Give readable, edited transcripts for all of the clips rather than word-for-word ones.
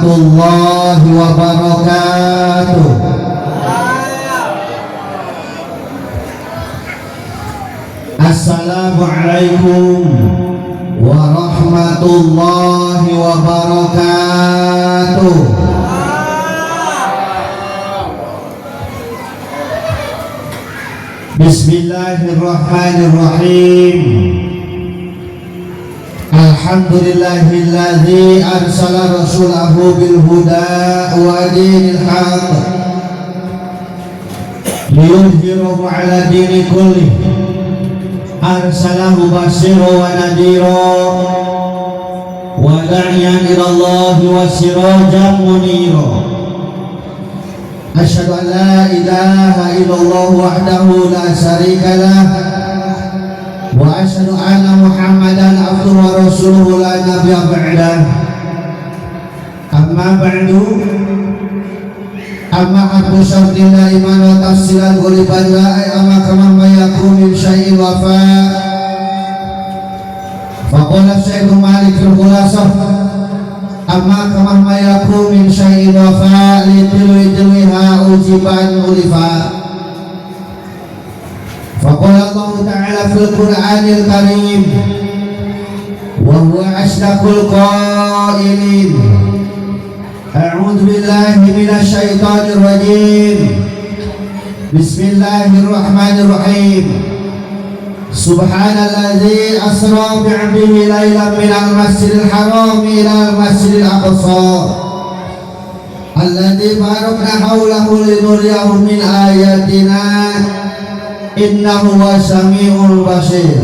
warahmatullahi wabarakatuh. Assalamualaikum warahmatullahi wabarakatuh. Bismillahirrahmanirrahim. Alhamdulillahilladzi arsala rasulahu bil huda wa dinil haqq liyudhhirahu ala dini kullih. Arsalahu basyira wa nadhira wa da'iyan ila Allah wa sirajan munira. Asyhadu an la ilaha illallah wahdahu la syarika lah wa asyhadu anna Muhammadan abduhu wa rasuluhu la nabiyya ba'dah. Amma ba'du. Amma harfu syartin la iman wa tafsilan ghuliban la amma kama ma yakun min syai'in wafa. Faqala Syekh Malik fil Khulasah amma kama ma yakun min syai'in wafa li tilwi tilwiha ujiban ulifa. Faqala Allah Ta'ala fil Qur'anil Karim wa huwa asdaqul qailin. A'udzu billahi minasy syaithanir rajim. Bismillahirrahmanirrahim. Subhanalladzi asra bi'abdihi lailan minal masjidil haram ilal masjidil aqsa alladzi barakna haulahu linuriyahu min ayatina innahu huwas samiul basir.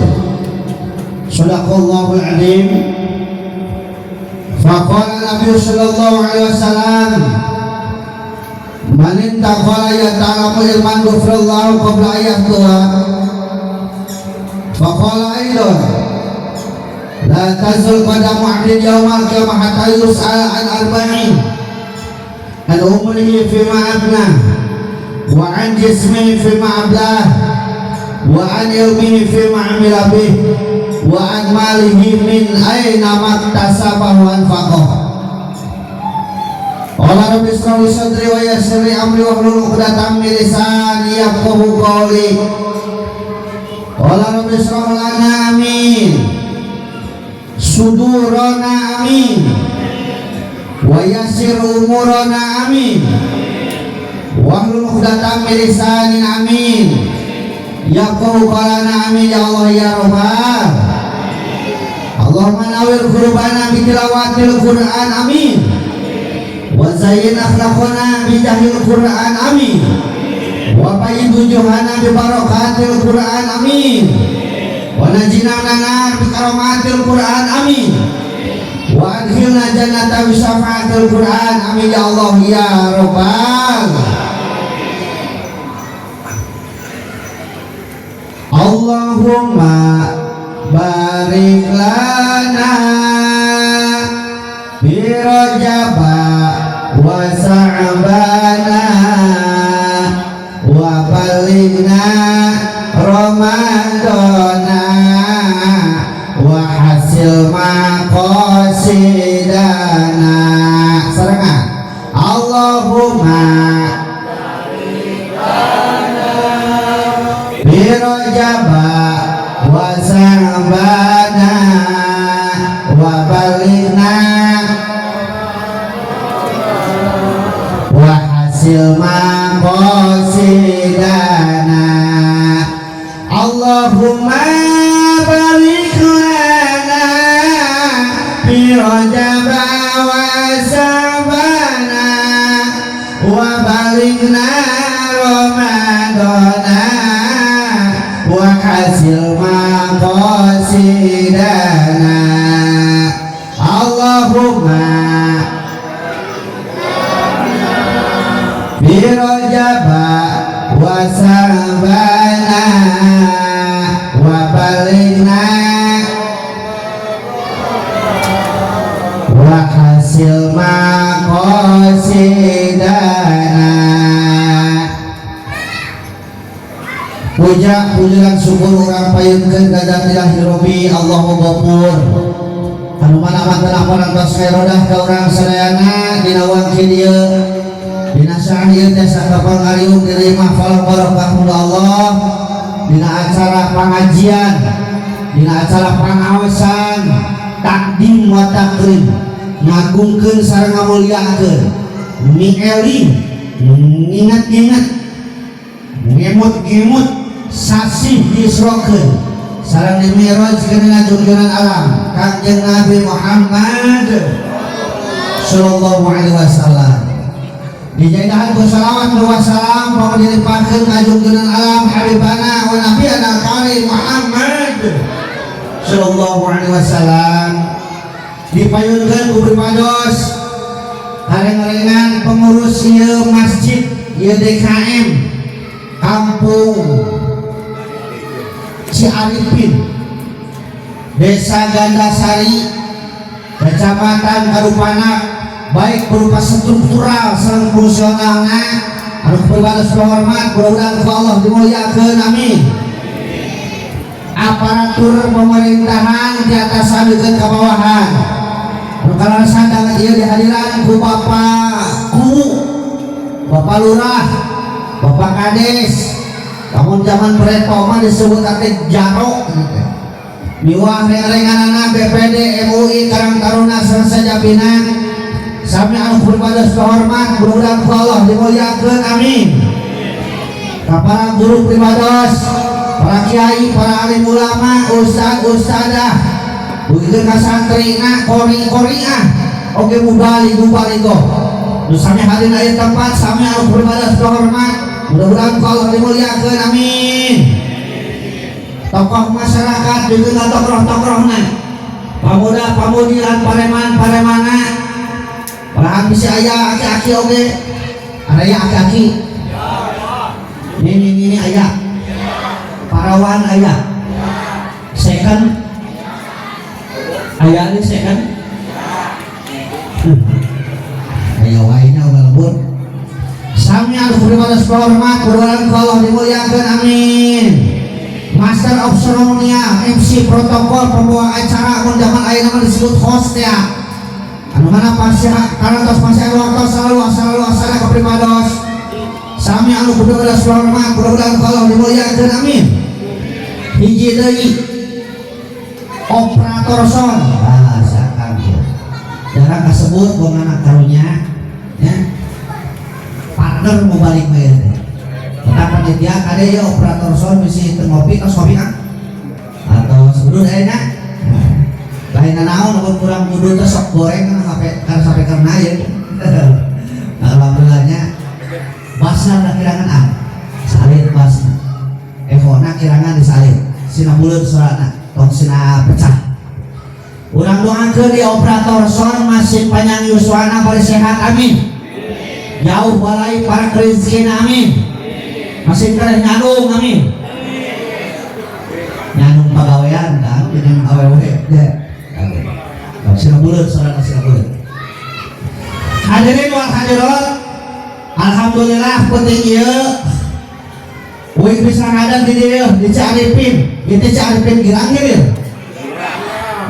Shadaqallahul azim. Faqala Nabi sallallahu alaihi wasallam man intaqala yata'lamu ilman ghufrallahu qabla ayyahtuha. Faqala aidan la tazul qadamu 'abdin yawmal qiyamah hatta yus'al an arba'in an umrihi fima abna wa an jismihi fima ablah wa an ilmihi fima amila bih wa an malihi min aina maktasabahu anfaqah. Qala rabbi ishrah li sadri wa yassir li amri wahlul 'uqdatam min lisani yafqahu qawli. Qala rabbi ishrah lana amin sudurana amin wa yassir umurana amin wahlul 'uqdatam min lisani amin yafqahu qawlana amin ya Allah ya Rabbal. Allahumma nawwir qulubana bi tilawatil Qur'an amin wa zayyin akhlaqana bi jahil Qur'an amin wa bayyid wujuhana bi barakatil Qur'an amin wa najina minan nar bi karamatil Qur'an amin wa adkhilna jannata bi syafaatil Qur'an amin ya Allah ya Rabbal. Allahumma barik lana bi Rajab wa Sa'bana wa balighna Ramadana wa hasil maqasidana. Sarengan Allahumma barik lana bi Rajab wa Sa'bana wa balighna wa hasil maqasidana. Allahumma barik lana bi Rajab wa Sa'bana wa balighna Ramadana wa hasil maqasidana. Allahumma bi Rajab wa Sa'bana wa balighna wa hasil maqasidana. Puja puji dan syukur urang payunkeun ka zat Ilahi Rabbi Allahu Ghafur. Anu mana mantan parantos ngairodah ka urang sadayana dina wangki dieu, dina saah ieu teh sakapal ngariung diterima falah barokah Allah dina acara pengajian, dina acara pangaosan takdim wa takrim, ngagungkeun sareng ngamuliakeun, mieling, nginget-nginget, ngemut-ngemut sasih diisrokeun sareng dimi'rajkeun dina jungjunan alam Kangjeng Nabi Muhammad sallallahu alaihi wasallam. Dijadikan ku salawat wa salam pangdiripakeun ka jungjunan alam habibana wa nabiyana karim Muhammad sallallahu alaihi wasallam. Dipayunkeun ku pripados kareng-rengan pengurus ieu masjid, ieu DKM Kampung Ciaripin, Desa Gandasari, Kecamatan Kadupanak, baik berupa struktural sareng fungsionalna, anu pribados hormat, mudah-mudahan ku Allah dimuliakeun, amin. Aparatur pemerintahan di atas samikeun ka bawahan, anu kalarasan danget ieu dihadiran ku Bapak Kuwu, Bapak Lurah, Bapak Kades, lamun zaman preto mah disebut teh jaro gitu. Miwah reng-renganana BPD, MUI, Karang Taruna sareng sajabina, sami anu pribados hormat, mudah-mudahan ku Allah dimuliakeun, amin. Ka para guru pribados, para kiai, para alim ulama, ustad ustadah, begitu ka santrina, qori qoriah, oge mubalig mubaligoh nu sami hadirin aya tempat, sami anu pribados hormat, mudah-mudahan ku Allah dimuliakeun, amin. Tokoh masyarakat juga, tokoh-tokohna, pemuda pemudi lan pareman paremana, malahan bisa aya aki-aki oge. Ada ya aki-aki ini aya parawan, aya second, aya ini second, aya wae nya lembur. Sami anu pribados hormat, mudah-mudahan ku Allah dimuliakeun, amin. Master of Ceremonial, MC, protokol, pembawa acara, mun zaman ayeuna mah disebut host ya, anu mana pasti karena tos masih waktu selalu selalu asana ka pribados, sami anu pribados hormat, mudah-mudahan ku Allah dimuliakeun, amin. Hiji deui, operator sound, bahasa kanggo jarang kasebut wong anak karunya ya, partner mau balik bayar teh. Tetap panitia kade ya, operator sound bisi teu ngopi, tos ngopi ah atau sebelum ayeuna lain naon, lamun kurang kudu teh sok goreng kan sampai kan sampai karena ya. Alhamdulillahnya basna da kirangan ah salin basna, ehona kirangan disalin sina buleud suarana, tong sina pecah. Urang doakeun di operator sound masih panjang yuswana, bari sehat, amin. Jauh balai para rezeki, amin. Masih keren nyandung, amin. Nyandung pagawean kan dengan awewe ya. Sina buleud suarana, sina buleud. Hadirin wal hadirat, alhamdulillah penting ieu wih bisa ngadeg di dieu di Ciaripin. Ieu teh Ciaripin Girang Hilir.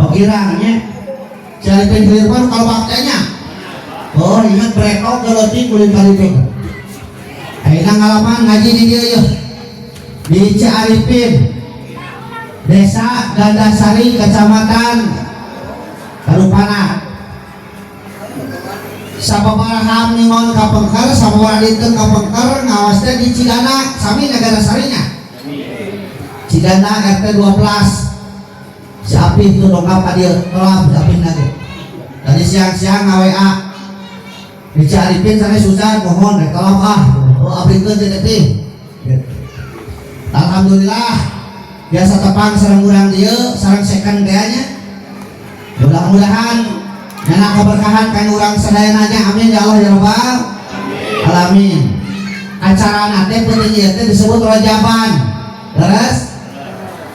Oh, Girangnya. Ciaripin Hilir mah kalau baktenya. Oh, ingat bretok geleutik ulin kali itu. Ayeuna ngalaman ngaji di dieu yeuh. Di Ciaripin, Desa Gandasari, Kecamatan Kadupanak. Sababaraha ningon kapengker, sababaraha dinten kapengker ngawas teh di Cidana, sami na Sarinya. Cidana RT 12. Si Apih tuh dongkap ka dieu, telah si Apih lagi. Tadi siang-siang nga-WA. Di Ciaripin sana susah, mohon rek tolong ah. Oh, abikeun teh teh. Alhamdulillah biasa tepang sareng urang dieu, sareng second teh nya. Mudah-mudahan nyana keberkahan kan urang sadayana nya, amin ya Allah ya rabbal alamin. Acara nate penting ieu teh disebut rajaban. Leres?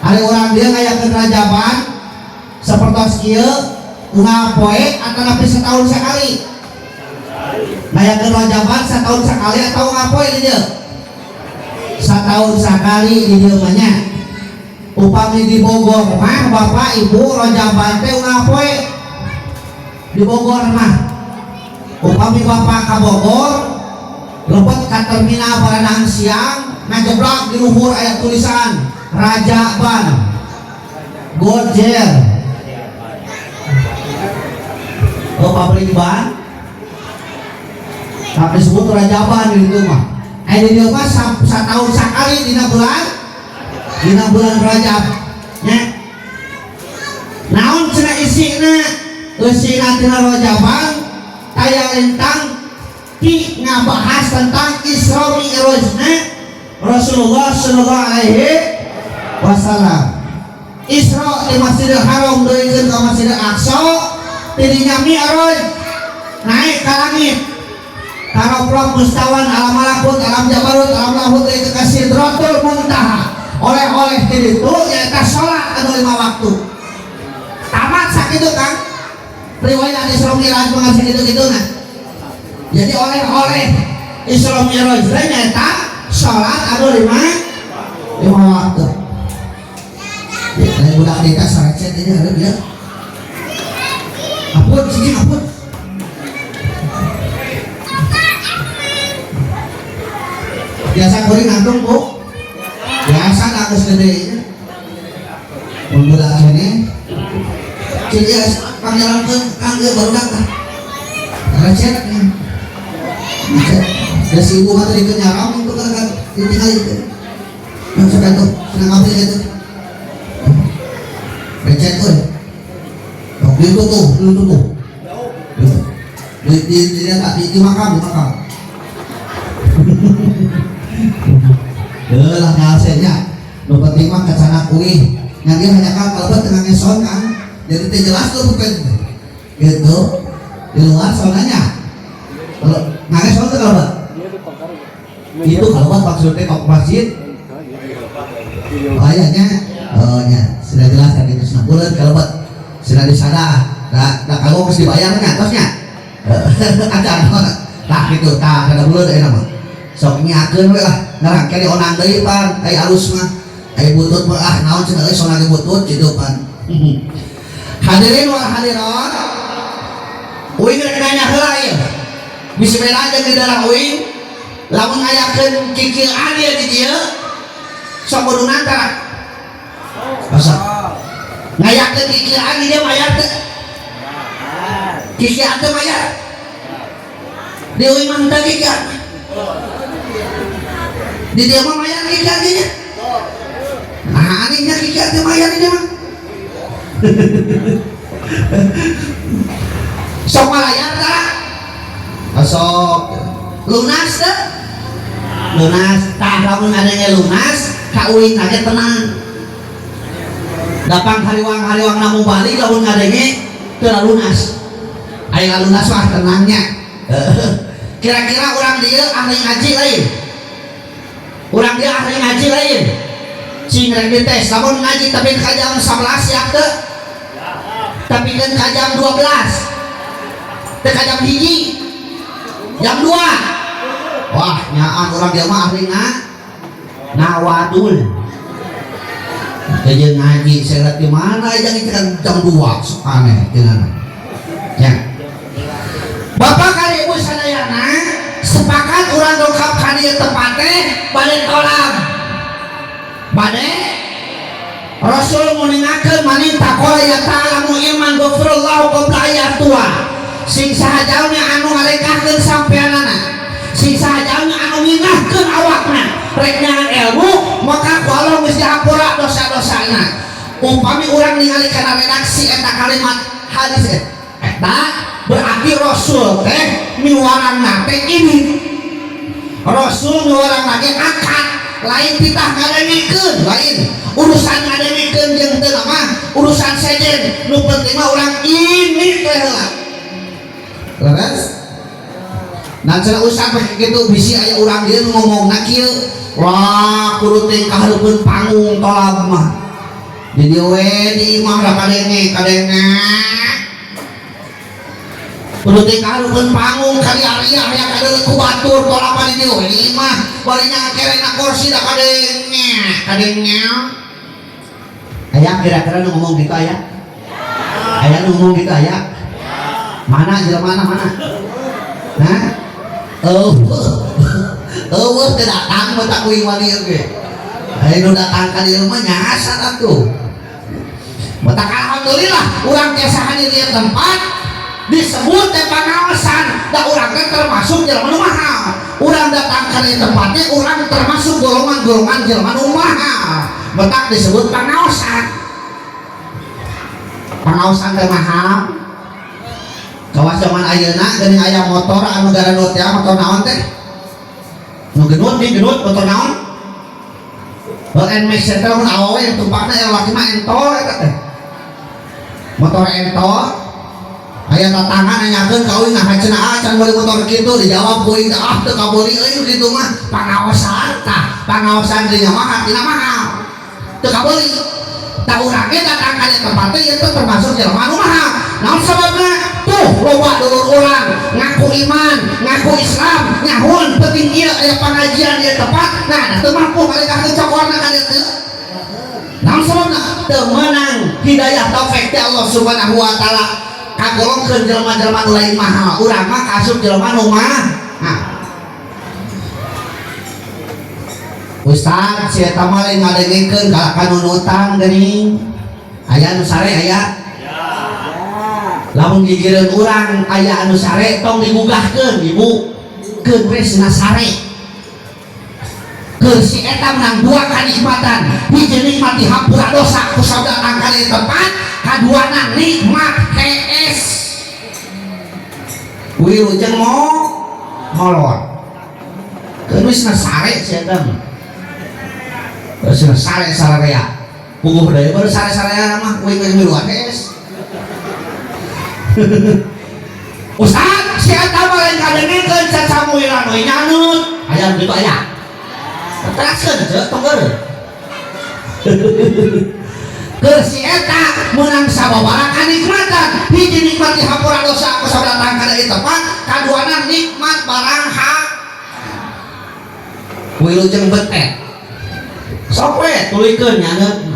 Hari urang dieu ngayakeun rajaban sapertos kieu unggal poe atau nepi setahun sekali? Ngayakeun rajaban setahun sekali atau unggal poe di dieu? Setahun sekali di dieu mah nya. Upami di Bogor mah, Bapak Ibu, rajaban teh unggal poe. Di Bogor mah, upami bapak ka Bogor, lebet ka terminal Paradang Siang, ngajeblak di luhur aya tulisan Raja Ban Gojer. Oh, pabrik ban, tapi disebut Raja Ban di itu mah. Eh, di dieu mah satahun sakali dina bulan Rajab nya. Naon cenah isina? Eusina tina Rajaban taya lentang ti ngabahas tentang Isra Mi'rajna Rasulullah sallallahu alaihi wasallam. Isra di Masjidil Haram dugikeun ka Masjidil Aqsa, tidinya Mi'raj naik ka langit, karoprok mustawan alam malakut, alam jabarut, alam lahut, itu ka Sidratul Muntaha. Oleh-oleh ti ditu nyaeta salat anu 5 waktu. Tamat sakitu kan riwayat Isra Mi'raj mah sakitu kitu. Nah, jadi oleh-oleh Isra Mi'raj teh nyaeta salat anu lima waktu. Ya, lain budak dita sarecet ini ada dia. Apun sini, apun. Biasa kuring nangtung, Bu. Biasa nangis gede nya. Mun budak ini. Cik ya pangjalankeun kang ieu barudak tah. Recet. Recet. Da si ibu mah tadi keur nyaram itu kan ditinggal itu. Yang suka tuh, senang ngabri itu. Recet euy. Tuh, itu tuh, itu tuh. Di makam, di makam. Lah ngalsennya. Nu penting mah kacana kuih. Yang dia hanya kan kalau tengah ngeson kan. Jadi teh jelas tuh bukan gitu. Di luar sonanya. Kalau ngeson tuh kalau itu kalau buat maksudnya kok masjid kayaknya, oh nya sudah jelas kan itu senang bulan kalau buat sudah disadar dah kalau mesti dibayarnya tosnya ada tah gitu tah ada bulan enak mah sok nyiakeun we lah ngerangke di onang deui pan ai alus mah ai butut mah ah naon cenah euy sona ge butut gitu pan. Hadirin wal hadirat, uing rek nanya heula ieu bisi beda jeung di daerah uing. Lamun ngayakeun kikieuan ieu di dieu sok kudu tara masa ngayakeun kikieuan di dieu mayar teu? Kikieuan teu mayar di uing mah henteu. Kikieuan di dieu mah mayar kikieuan dinya. Nah, anehnya kikieuan teu mayar di dieu mah. Sok malayar tara sok lunas teu? Lunas tah. Lamun adanya lunas ka uing aja tenang dapang hariwang-hariwang namu balik. Lamun ngadenge teu lunas, aya lunas mah tenangnya. Kira-kira urang dieu ahli ngaji lain? Urang dieu ahli ngaji lain? Cing rek dites. Lamun ngaji tapi ka jam 11 siap teu? Tapi kan ka jam 12 teu, ka jam 1, jam 2? Wah, nyaan urang dieu mah ahli ngawadul. Jadi ngaji saya lihat di mana aja itu kan jam 2 aneh cenah. Ya. Bapak kali ibu sadayana sepakat urang dongkap ka dieu tempat teh bade tolab. Bade Rasul nguningakeun manin taqala ya ta'lamu ilman ghafirallahu qabla ayatua. Sing saha jalmi anu ngalengkahkeun sampeanana, sing saha jalmi anu minahkeun awakna rek nyangan ilmu, maka ku Allah geus dihampura dosa-dosana. Upami urang ningali kana redaksi eta kalimat hadis eta berarti Rasul teh miwarangna teh ini Rasul miwarangna ge akad, lain titah ngadengekeun, lain urusan ngadengekeun jeung teu mah urusan sejen. Nu penting mah urang ini teh heula leres. Nah, cenah usah pakai gitu bisi aya urang dieu nu ngomongna kieu, wah, kudu teh kahareupeun panggung tolab mah di dieu we di imah da kadenge kadenge kudu teh kahareupeun panggung kali aya kadeuleu ku batur tolab di dieu we di imah bari nya kerena kursi da kadenge kadenge. Aya kira-kira nu ngomong gitu? Aya, aya nu ngomong gitu? Aya. Mana jelema mana? Hah? Eueuh. Eueuh teu datang mah tak kuing wani oge. Aya nu datang ka dieu mah nyasar atuh. Matak alhamdulillah urang tiasa hadir di tempat disebut teh pangaosan, da urang teh termasuk jelema nu mahal. Urang datang ka dieu tempatnya urang termasuk golongan-golongan jelema nu mahal. Matak disebut pangaosan. Pangaosan teh mahal. Kawas zaman ayeuna geuning aya motor anu garanut ya, motor naon teh? Nu genut nih genut motor naon? Heuh, NMAX teh mun awewe yang tumpakna yang laki mah entol eta teh. Motor entol aya tatangan nanyakeun ka uing, "Nah cenah ah can meuli motor kitu?" Dijawab ku uing, "Ah, teu kabeuli euy kitu mah." Pangaosan tah, pangaosan dinya mah hartina mahal. Teu kabeuli. Tah urang ge datang ka dieu tempat teh ieu teh termasuk jelema anu mahal. Naon sababna? Tuh loba dulur urang ngaku iman, ngaku Islam, nyahun penting ieu aya pengajian di tempat, nah teu mampu ngalengkahkeun cokorna ka dieu teu. Naon sababna? Teu meunang hidayah taufik ti Allah Subhanahu wa taala kagolongkeun jelema-jelema nu lain mahal. Urang mah kaasup jelema nu mahal. Nah. Ustaz, si eta mah lain ngadengekeun ka kanunutan geuning. Aya anu sare aya? Lamun gigireun urang aya anu sare tong digugahkeun, Ibu. Keun we sina sare. Keur si eta menang dua kanikmatan. Hiji nikmat dihampura dosa ku sabda datang ka dieu tempat, kaduana nikmat hees. Wilujeng mo molor. Keun we sina sare si eta mah. Terus sare sararea. Puguh deui baru sare sararea mah uing geus miluan hees. Ustaz, si eta mah lain kadengekeun cacamuiran we nyanut. Aya kitu aya. Teraskeun ceuk tong geureuh. Keur si eta meunang sababaraha kanikmatan. Hiji nikmat dihampura dosa ku sabda datang kana ieu tempat, kaduana nikmat barang hak. Wilujeng betet. Sok we tuluykeun nyaneut.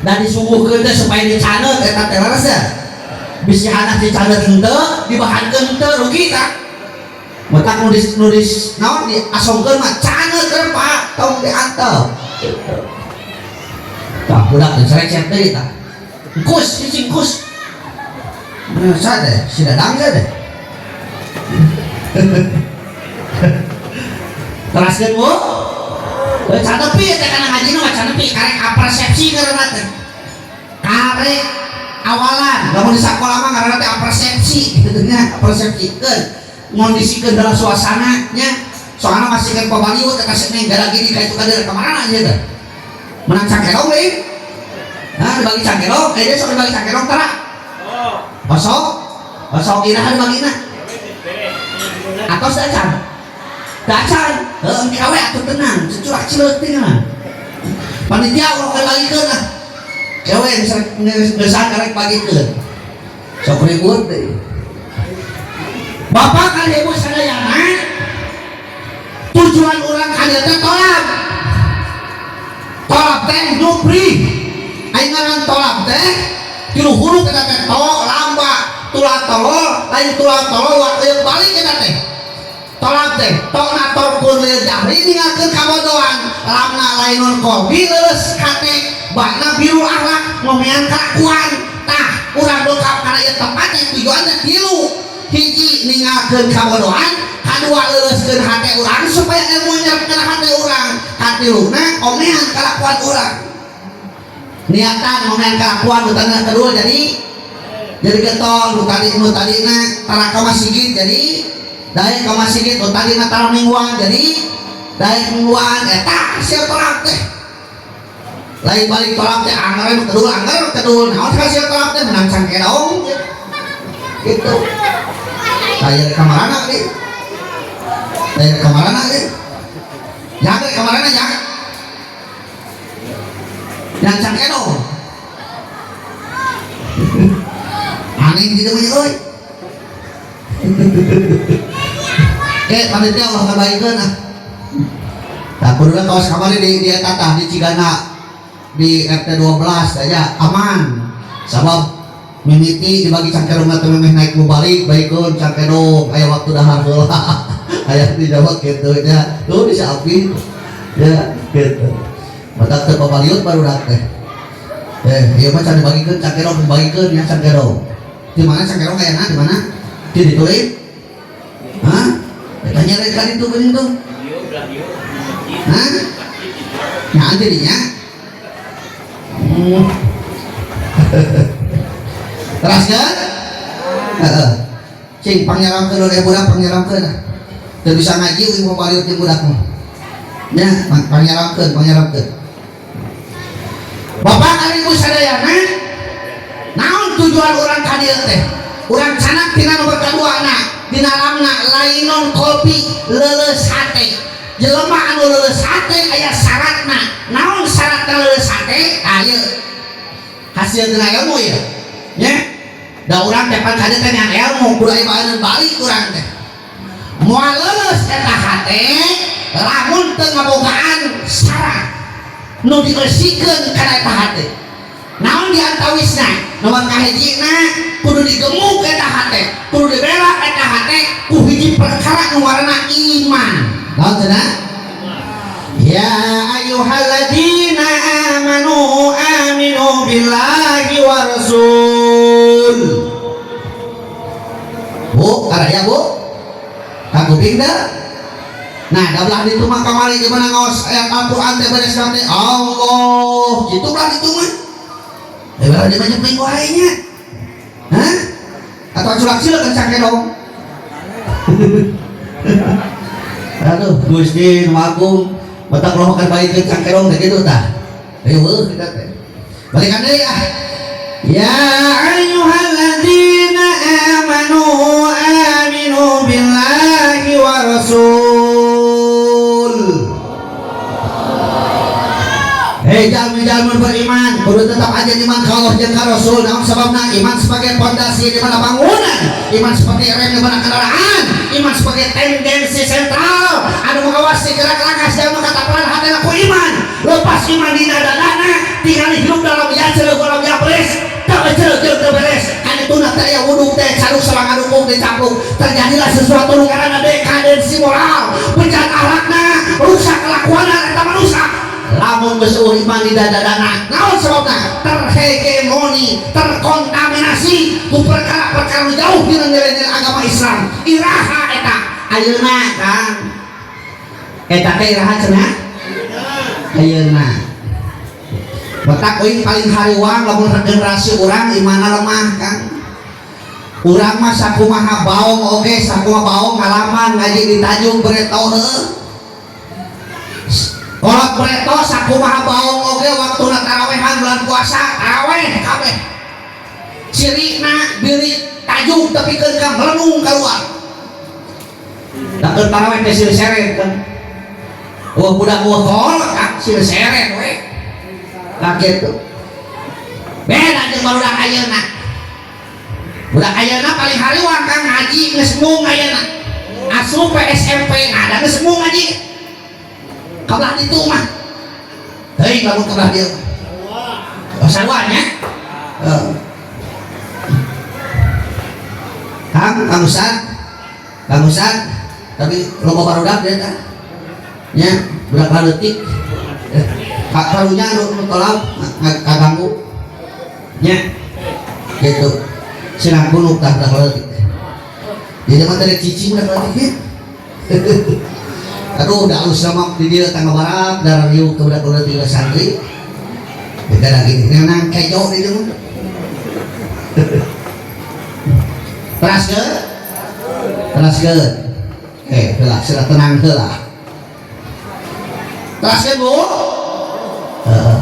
Da disuguhkeun teh supaya dicaneut eta teh leres teh. Bisi anak dicaneut henteu, dibahankeun henteu rugi tah. Matak nulis naon diasongkeun mah caneut keur Pak, tong diantep. Tah budak teh recep deui tah. Engkus, hiji engkus. Mana sade, si Dadang sade. Teraskeun Bu. Canepi teh kana ngaji mah canepi karek apersepsi ngaranna teh. Karek awalan, lamun di sakola mah ngaranna teh apersepsi kitu nya, apersepsikeun. Ngondisikeun dalam suasana nya. Soalna masih kan pabaliut teh kasih neng gara gini ka itu ka dieu kamarana aja teh. Menang cangkerong deui. Nah, dibagi cangkerong, eh dia sok dibagi cangkerong tara. Osok, osok iraha dibagina. Atos acan. Dacan, heuh engke we atuh tenang, cucurak cileuk teh mah. Panitia ulah bagikeun ah. Kewe geus karek bagikeun. Sok ribut deui. Bapak kali ibu sadayana tujuan urang ka dieu teh tolak. Tolak teh nyupri. Aing ngaran tolak teh tilu huruf eta teh to lamba tulah tolol lain tulah tolol waktu balik eta teh. Tolak teh tokna torkun lil jahri ninggalkeun kabodohan lamna lainun qalbi leuleus kate bakna biru akhlak ngomean kalakuan. Tah urang dongkap kana ieu tempat teh tujuan teh tilu. Hiji ninggalkeun kabodohan, kadua leuleuskeun hate urang supaya ilmu nyerap kana hate urang, katiluna omean kalakuan urang. Niatan ngomean kalakuan nu tadina kedua jadi getol nu tadi nu tadina tara ka masjid jadi daek ka masjid, nu tadina tara mingguan jadi daek mingguan. Eta hasil tolak teh. Lain balik tolak teh angger nu kedul angger kedul naon hasil tolak teh menang cangkedong gitu. Aya kamarana deui. Aya kamarana deui. Yang kamarana yang yang cangkedong. Aneh gitu mah euy. Oke, panitia Allah ngabaikeun ah. Tah kuduna kawas kamari di eta tah di Cigana di RT 12 aja aman. Sabab Mimiti dibagi cangkerong teh memeh naik balik baikeun cangkerong aya waktu dahar heula. Aya dijawab kitu nya. Tuh disiapin. Ya gitu. Matak teu pabaliut barudak teh. Ieu mah can dibagikeun cangkerong, dibagikeun ya cangkerong. Di mana cangkerong kayana di mana? Di ditulis. Hah? Eta nyere ka ditu geuning tuh. Hah? Nah, jadinya. Teraskeun? Heeh. Cing pangnyarangkeun oleh budak pangnyarangkeun. Teu bisa ngaji euy pabaliut jeung budak mah. Nya, pangnyarangkeun, pangnyarangkeun. Bapak kali ibu sadayana, naon tujuan urang ka dieu teh? Urang canak tina nomor kaduana, dina lamna lainon kopi leuleus hate. Jelema anu leuleus hate aya syaratna. Naon syaratna leuleus hate? Ayo. Hasil tina ilmu ya. Nya. Da urang teh pan kadieu teh neang ilmu, kudu aya baeun balik urang teh. Moal leuleus eta hate lamun teu ngabogaan syarat nu diresikeun kana eta hate. Naon diantawisna? Nomor kahijina kudu digemuk eta hate, kudu dibela eta hate ku hiji perkara nu ngaranna iman. Naon cenah? Ya ayyuhalladzina amanu aminu billahi wa rasul. Bu, karaya Bu? Kakuping teu? Nah, da belah ditu mah kamari di mana ngaos ayat Al-Qur'an teh beres teh Allah. Kitu belah ditu mah. Eh belah di banyak minggu wae nya. Hah? Atau culak sileuk kan cangkedong. Aduh, Gusti nu agung, batak loh makan baik ke cangkedong teh kitu tah. Riweuh kita teh. Balikan deui ah. Ya ayyuhalladzina amanu aminu billahi wa rasul. Hei jalmi-jalmi beriman, kudu tetap aja iman ka Allah jeung ka Rasul. Naon sababna? Iman sebagai pondasi di mana bangunan, iman sebagai rem di mana kendaraan, iman sebagai tendensi sentral anu mengawasi gerak langkah jalma katapalan hatena ku iman. Lepas iman dina dadana, tinggal hidup dalam ya ceuleuh dalam ya beres, teu ceuleuh jeung teu beres. Kan itu teh aya wudhu teh caduk salang adukung teh capluk. Terjadilah sesuatu nu ngaranna dekadensi moral, bejat akhlakna, rusak kelakuanna eta manusia. Lamun geus eueuh iman di dadadana, naon sababna? Terhegemoni, terkontaminasi ku perkara-perkara nu jauh dina nilai-nilai agama Islam. Iraha eta ayeuna Kang? Eta teh iraha cenah? Ayeuna. Batak euy paling hariwang lamun generasi urang imanna lemah Kang. Urang mah sakumaha baong oge, sakumaha baong ngalaman ngaji di Tanjung Bereto heueuh. Kolot Bereto sakumaha baong oge waktuna tarawehan bulan puasa taraweh kabeh. Cirina birit tajuk tepikeun ka melenung keluar. Da keur taraweh teh silih seret kan. Wah budak wah kolot Kang silih seret we. Nah kitu. Beda jeung barudak ayeuna. Budak ayeuna paling hariwang Kang ngaji geus mung ayeuna. Asup SMP nah da geus mung ngaji. Kabelah ditu mah. Heuy lamun kabelah dieu. Oh sarua nya. Heeh. Kang, Kang Ustad. Kang Ustad, tapi loba barudak dia tah. Nya, budak leutik. Karunya nu tolak kaganggu. Nya. Gitu. Sinang gunung tah budak leutik. Jadi mah teh cicing budak leutik nya. Aduh, udah alus sama di dia tangga barat, darah riuh ke budak leutik santri. Beda lagi, nenang kejo di dia mah. Teras ke? Teras ke? Heula, sila tenang heula. Teras ke, Bu? Heeh.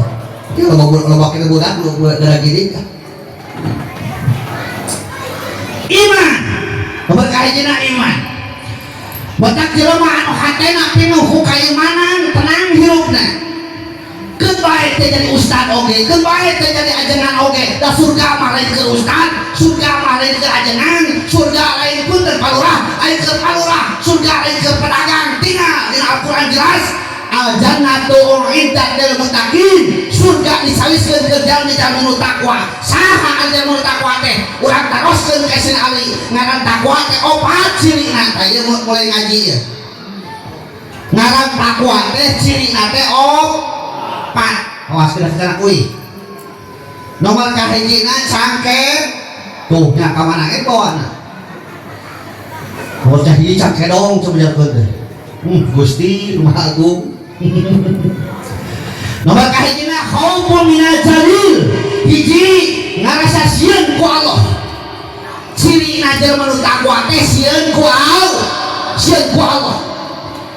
Dia loba kena budak, loba gerak gini. Iman. Berkahijina iman. Batak jelema anu hatena pinuh ku kaimanan, tenang hirupna. Keun bae teh jadi ustad oge, keun bae teh jadi ajengan oge. Da surga mah lain keur ustad, surga mah lain keur ajengan, surga lain pun keur palurah, lain keur palurah, surga lain keur pedagang. Tinggal dina Al-Qur'an jelas, al jannatu uiddat lil muttaqin. Surga dicawiskeun ke jalmi-jalmi nu takwa. Saha jalmi nu takwa teh? Urang taroskeun ka Sayyidina Ali. Ngaran takwa teh opat cirina. Tah, ieu mulai ngaji ieu. Ngaran takwa teh cirina teh opat. Awas kena kena kuy. Nomor kahijina cangkem. Tuh nya ka mana ge bawana. Bocah hiji cangkedong coba teh. Gusti Rumah Agung. Nomor kahijina khaufun minal jalil. Hiji, ngarasa sieun ku Allah. Cirina jelema nu takwa teh sieun ku Allah. Sieun ku Allah.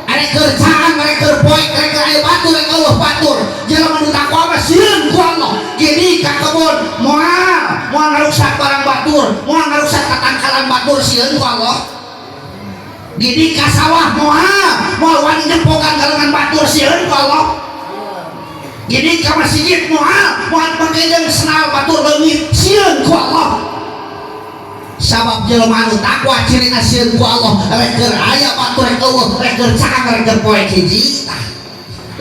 Arek keur caang, arek keur poek, arek keur aya batur, rek Allah batur. Jelema nu takwa mah sieun ku Allah. Gini ka kebon, moal, moal ngarusak barang batur, moal ngarusak tatangkalan batur, sieun ku Allah. Gini ka sawah, moal, moal wani nyepokan galengan batur, sieun ku Allah. Gini ka masjid, moal, moal make jeung senal batur leungit, sieun ku Allah. Sabab jelema anu takwa cirina sieun ku Allah, rek keur aya batur rek eueuh, rek keur caang rek keur poek. Hiji tah.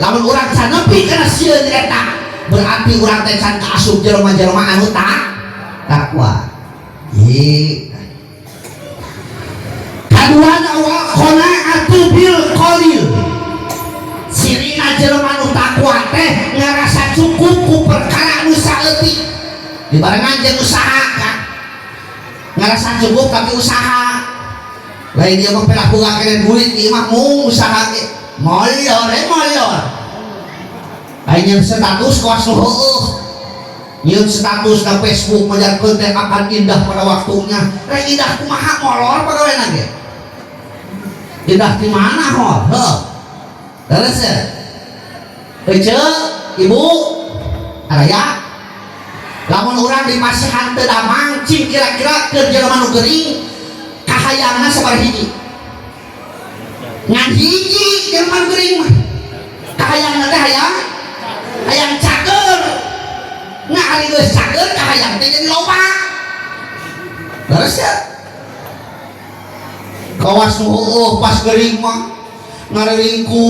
Lamun urang can nepi kana sieun eta, berarti urang teh can kaasup jelema-jelema anu takwa. Hiji. Kaduana wa qanaatu bil qalil. Cirina jelema nu takwa teh ngarasa cukup ku perkara nu saeutik. Dibarengan jeung usaha kan. Ngarasa cukup tapi usaha. Lain dia mah pelah boga keneh duit ieu mah mung usaha ge. Molor eh molor. Lain yang status kawas nu heueuh. Nyeun status na Facebook majarkeun teh akan indah pada waktunya. Rek indah kumaha, molor pegawena ge. Indah di mana hol? Heuh. Terus ya. Ece, Ibu, araya. Lamun urang di pasihan teu damang, cing kira-kira keur jelema nu gering kahayangna sabaraha hiji? Ngan hiji jelema nu gering mah. Kahayangna teh hayang hayang cager. Nah, ari geus cager kahayang teh jadi loba. Terus ya. Kawas nu heueuh pas gering mah ngariringku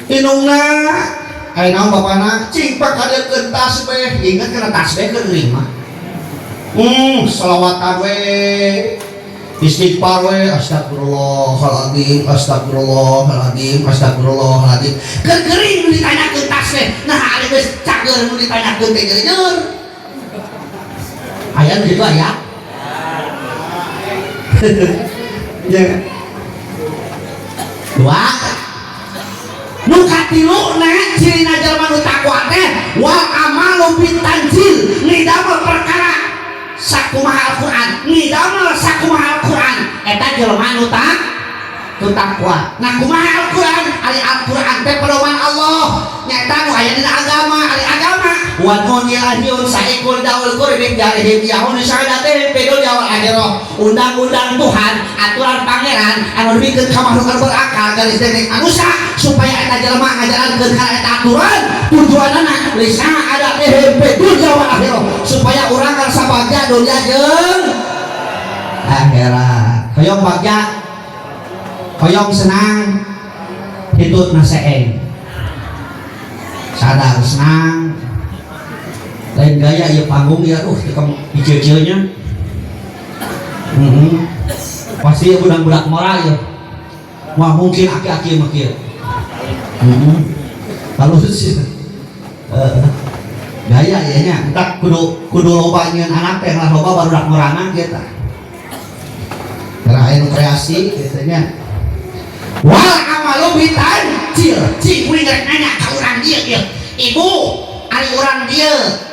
indungna, aya naon bapana, cing pakadekeun tasbeh. Inget kana tasbeh keur gering mah, sholawatan we, istighfar we, astagfirullahaladzim, astagfirullahaladzim, astagfirullahaladzim. Keur gering nu ditanyakeun tasbeh. Nah, ari geus cager nu ditanyakeun teh jeur aya nu kitu aya ya. Dua. Nu katiluna, cirina jalma nu takwa teh wal amalu bitanzil, ngidamel perkara sakumaha Al-Qur'an, ngidamel sakumaha Al-Qur'an, eta jelema nu tak nu takwa. Nah, kumaha Al-Qur'an? Ari Al-Qur'an teh pedoman Allah, nyaeta nu aya dina agama. Ari agama wa nun ilahiun saikul daul qurbi jarihim yahun syahadatihim fid dunya wal akhirah. Undang-undang Tuhan, aturan pangeran anu dibikeun ka makhluk anu berakal garis dendeng manusia supaya eta jelema ngajalankeun kana eta aturan, tujuanana lisa adatihim fid dunya wal akhirah, supaya urang ngarasa bagja dunya jeung akhirat. Hoyong bagja, hoyong senang, hitut naseeng sadar senang. Lain gaya ya panggung ya, tukang icil-cilnya pasti ya budak-budak moral ya. Wah, mungkin aki-aki mah kieu. Halus ya. Gaya ya nya, entak kudu kudu loba nyieun anak teh lah, loba barudak morana kita. Terakhir kreasi gitu nya. Wal amalu bitanzil. Cing kuring rek nanya ka urang dieu ieu. Ibu, ari urang dieu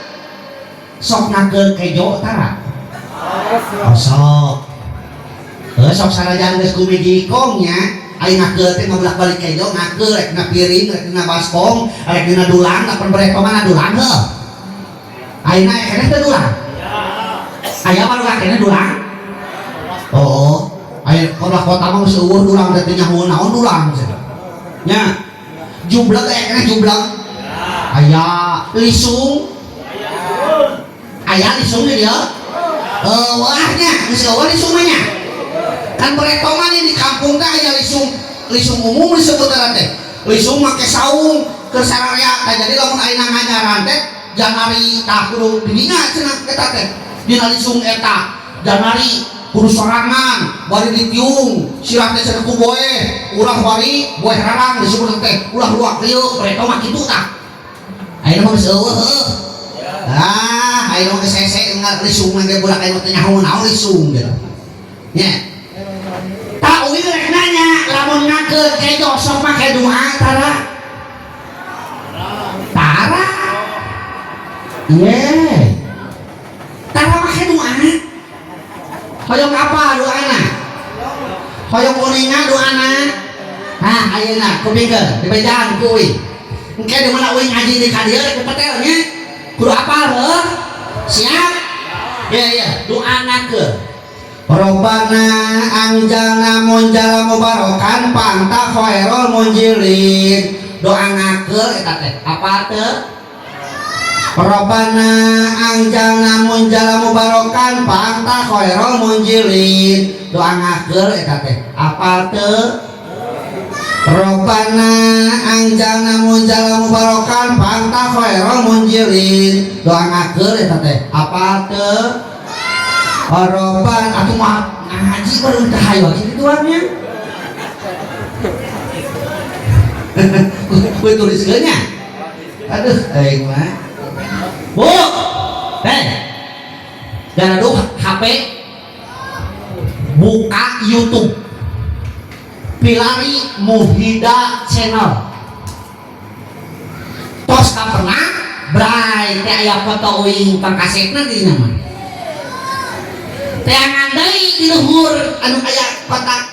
sok ngakeul kejo tara? Oh, sok. Heuh, sok sanajan geus kumiji kong nya, ari ngakeul teh ngabulak-balik kejo, ngakeul rek na piring, rek na baskom, rek dina dulang, kapan bereto mana dulang heuh. Ayeuna keneh teu dulang? Aya mah keneh dulang? Oh, aya kota kota mah geus eueuh dulang teh, teu nyaho naon dulang cenah. Nya, jubleg aya keneh jubleg? Aya lisung? Aya lisung di dieu? Wah nya, geus eueuh lisung mah nya. Kan bereto mah di kampung teh aya lisung, lisung umum disebutna teh. Lisung make saung. Keur sararea. Tah, jadi lamun ayeuna ngajaran teh janari tah kudu didinya cenah eta teh. Dina lisung eta janari kudu sorangan bari ditiung sirah teh cenah ku boeh, ulah bari boeh rarang disebut teh, ulah luak liuk mereka mah kitu tah. Ayeuna mah geus eueuh heuh. Ah, ayeuna mah geus hese lisung ge, budak ayeuna teh nyaho naon lisung gitu. Nya. Tah, uing rek nanya, lamun ngakeut kejo sok make doa tara? Tara. Ye. Tara make doa. Hoyong apa doana? Hoyong uninga doana? Hah, ayeuna kupingkeun, dibejaan ku uing. Engke di mana uing ngaji di ka dieu rek petel nya. Kudu apal heuh? Siap? Ya ya, doa ngakeun. Robbana anjalna munjala mubarokan panta khairul munjilin. Doa ngakeul eta teh. Apa teu? Robbana anjalna munjala mubarokan panta khairul munjilin. Doa ngakeul eta teh. Apa teu? Robbana anjalna munjala mubarokan panta khairul munjilin. Doa ngakeul eta teh. Apa teu? Robbana atuh mah ngaji baru teh hayo kitu tuannya. Kue tuliskeun nya. Aduh, aing mah. Bu, teh. Dan aduh HP buka YouTube. Pilari Muhida Channel. Tos ka pernah bray teh aya foto uing pangkasetna di dinya mah. Teangan deui di luhur anu aya kotak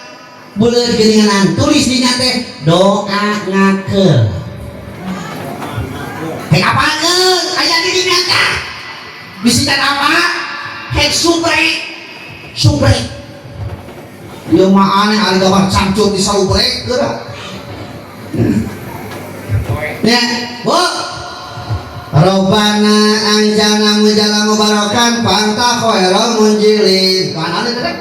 buleut geuninganan, tulis dinya teh doa ngakeul. Hek apakeun aya di dinya tah? Bisi can apa? Hek subre. Subre. Ieu mah aneh, ari gambar cangcut di saubre geura. Ya, Bu. Robbana anjalna munjala mubarokan panta khairul munjilin. Doa naon eta teh?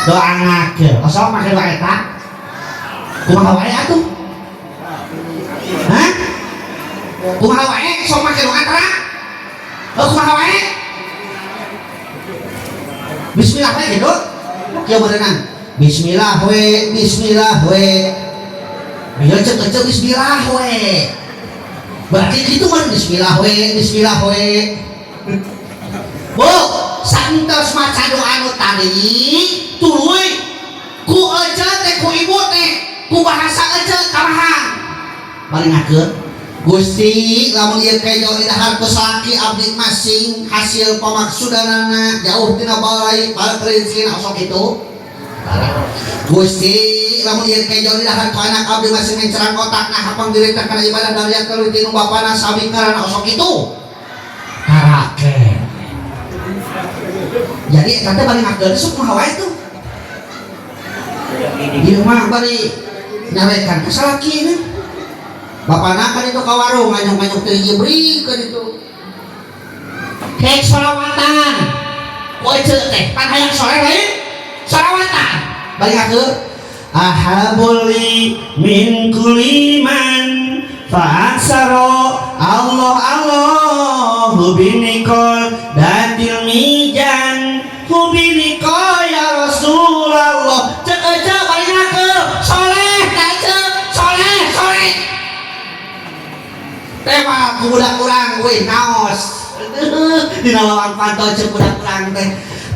Doa ngakeul. Osok make doa eta? Kumaha wae atuh? Hah? Kumaha wae sok make doa tara? Oh, kumaha wae? Bismillah wae gitu. Kieu berenang. Bismillah we, bismillah we. Bieu cek cek bismillah we. Berarti gitu kan bismillah we, bismillah we. Bu, santos maca doa nu tadi, tuluy ku ece teh, ku ibu teh, ku bahasa ece kamahan. Bari ngakeun. Gusti, lamun ieu kejo didahar ku salaki abdi masing hasil pamaksudanana jauh tina balai para rezeki osok itu. Gusti, lamun ieu kejo didahar ku anak abdi masing mencerang otak nah hapang diri teh kana ibadah dari yang tinu bapana sabi karana osok itu. Karake. Jadi eta teh bari ngakeun sok kumaha wae tuh. Ieu mah bari nyarekan ka salaki kan. Bapana kan itu ka warung nganyuk-nganyuk teh jebri kan itu. Hek solawatan. Ku ece teh pan hayang soleh lain solawatan. Bari ngakeun ahabuli min kuliman fa'aksaro Allah Allah hubinikol datil mijan hubinikol ya Rasulullah. Cek aja bari ngakeun soleh tah ece soleh soleh teh mah ku budak urang weh naos dina lawang panto. Cek budak urang teh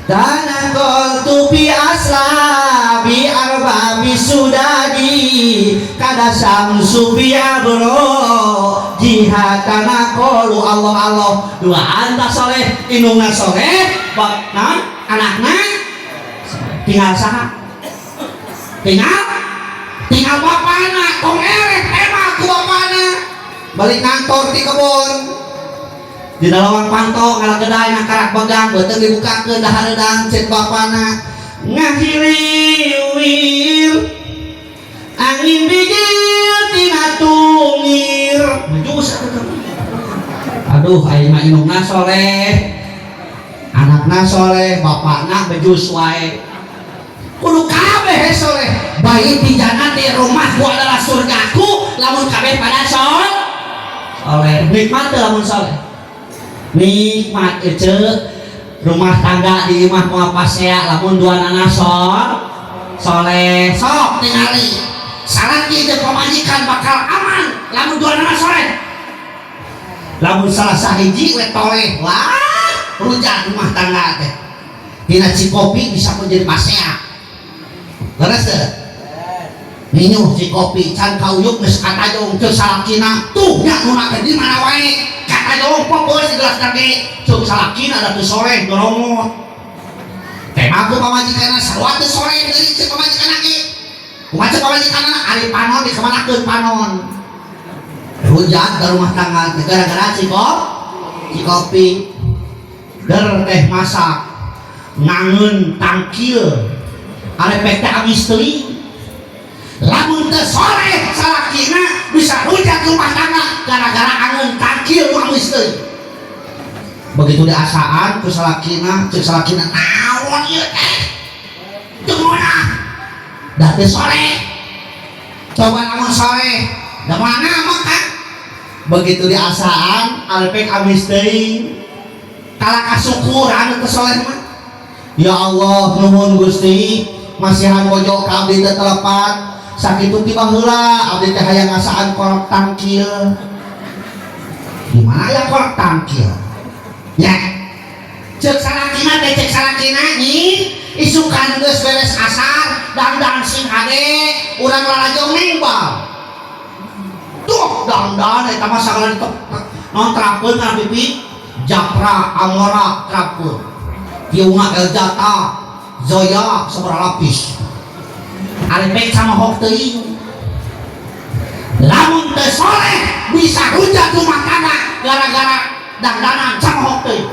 Tanaqaltu fi aslabi arbabi sudadi kada samsu bi abro jihatana qalu Allah Allah. Dua anta soleh, indungna soleh, bab naon anakna tinggal saha, tinggal tinggal bapana tong erek emang ku bapana balik kantor di kebon di lawang panto ngalageday na karak begang beuteung dibukakeun dahareudang. Cek bapana ngahiliwir angin bijil tina tungir menjus atuh. Aduh, aing mah indungna soleh, anakna soleh, bapakna bejus wae. Kudu kabeh soleh. Baiti jannati, rumahku adalah surgaku. Lamun kabeh pada soleh, nikmat teu lamun soleh? Nikmat. Ece, rumah tangga di imah moal pasea lamun duanana soleh. Sok tingali, salaki jeung pamajikan bakal aman lamun duanana soleh. Lamun salah sahiji we toleh, wah, rujat rumah tangga teh. Tina cikopi bisa menjadi pasea. Leres teu? Ninyuh cikopi can kauyuk geus katajong. Ceuk salakina, "Tuh nya nu teh di mana wae katajong, popoe di gelas gede." Ceuk salakina, "Da teu soleh." Doromot teh mah ku pamajikanna, "Sarua teu soleh deui." Ceuk pamajikanna ge, "Kumaha?" Ceuk pamajikanna, "Ari panon dikamanakeun panon?" Rujat ke rumah tangga teh gara-gara cikopi. Der teh masak ngangeun tangkil, arepek teh amis teuing. Lamun teu soleh salakina, bisa rujat rumah tangga gara-gara angeun tangkil nu amis teuing. Begitu diasaan ku salakina, ceuk salakina, "Naon ieu teh, teu ngeunah?" Da teu soleh. Coba lamun soleh, da mana maka begitu diasaan arepek amis teuing, kalah kasukur anu teu soleh mah, "Ya Allah, nuhun Gusti, masihan bojo ka abdi teh telepat. Sakitu ti baheula abdi teh hayang ngasaan kolak tangkil. Di mana ya kolak tangkil ya?" Ceuk salakina teh, ceuk salakina, "Nyi, isukan geus beres asar, dangdan sing hade, urang lalajong nengbal." Tuh dangdan eta mah sagala ditop non terapeun kana pipi, Japra, Amora terapeun, tiungna Eljata, Zoya sabaraha lapis, arepek sama hok teuing. Lamun teu soleh, bisa rujat rumah tangga gara-gara dangdanan sama hok teuing.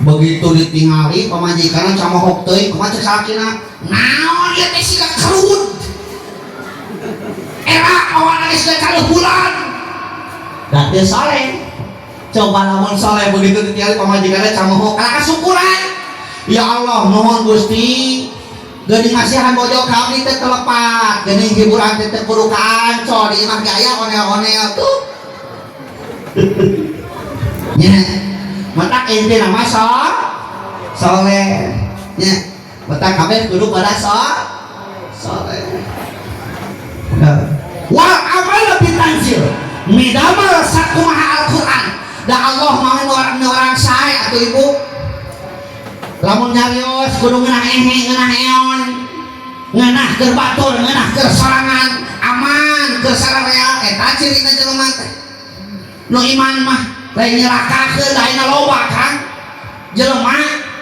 Begitu ditingali pamajikanna sama hok teuing, kumaha ceuk salakina? "Naon ieu teh, siga kerut era awana geus siga caleuh bulan?" Da teu soleh. Coba lamun soleh, begitu ditingali pamajikanna camohok, kalah kasukuran, "Ya Allah, nuhun Gusti, geuning masihan bojo ka abdi teh telepat, geuning hiburan teh teu kudu ka Ancol, di imah ge aya onel-onel." Tuh nya, matak intina mah soleh nya. Matak kabeh kudu pada soleh. Wal amal bitanzil, midamel sakumaha Al-Qur'an. Da Allah mau orang sae atuh, Ibu. Lamun nyarios kudu ngeunah ehe, ngeunah eon, ngeunah keur batur, ngeunah keur sorangan, aman keur sararea. Eta cirina jelema teh nu iman mah, lain nyelakakeun. Da ayeuna loba, Kang, jelema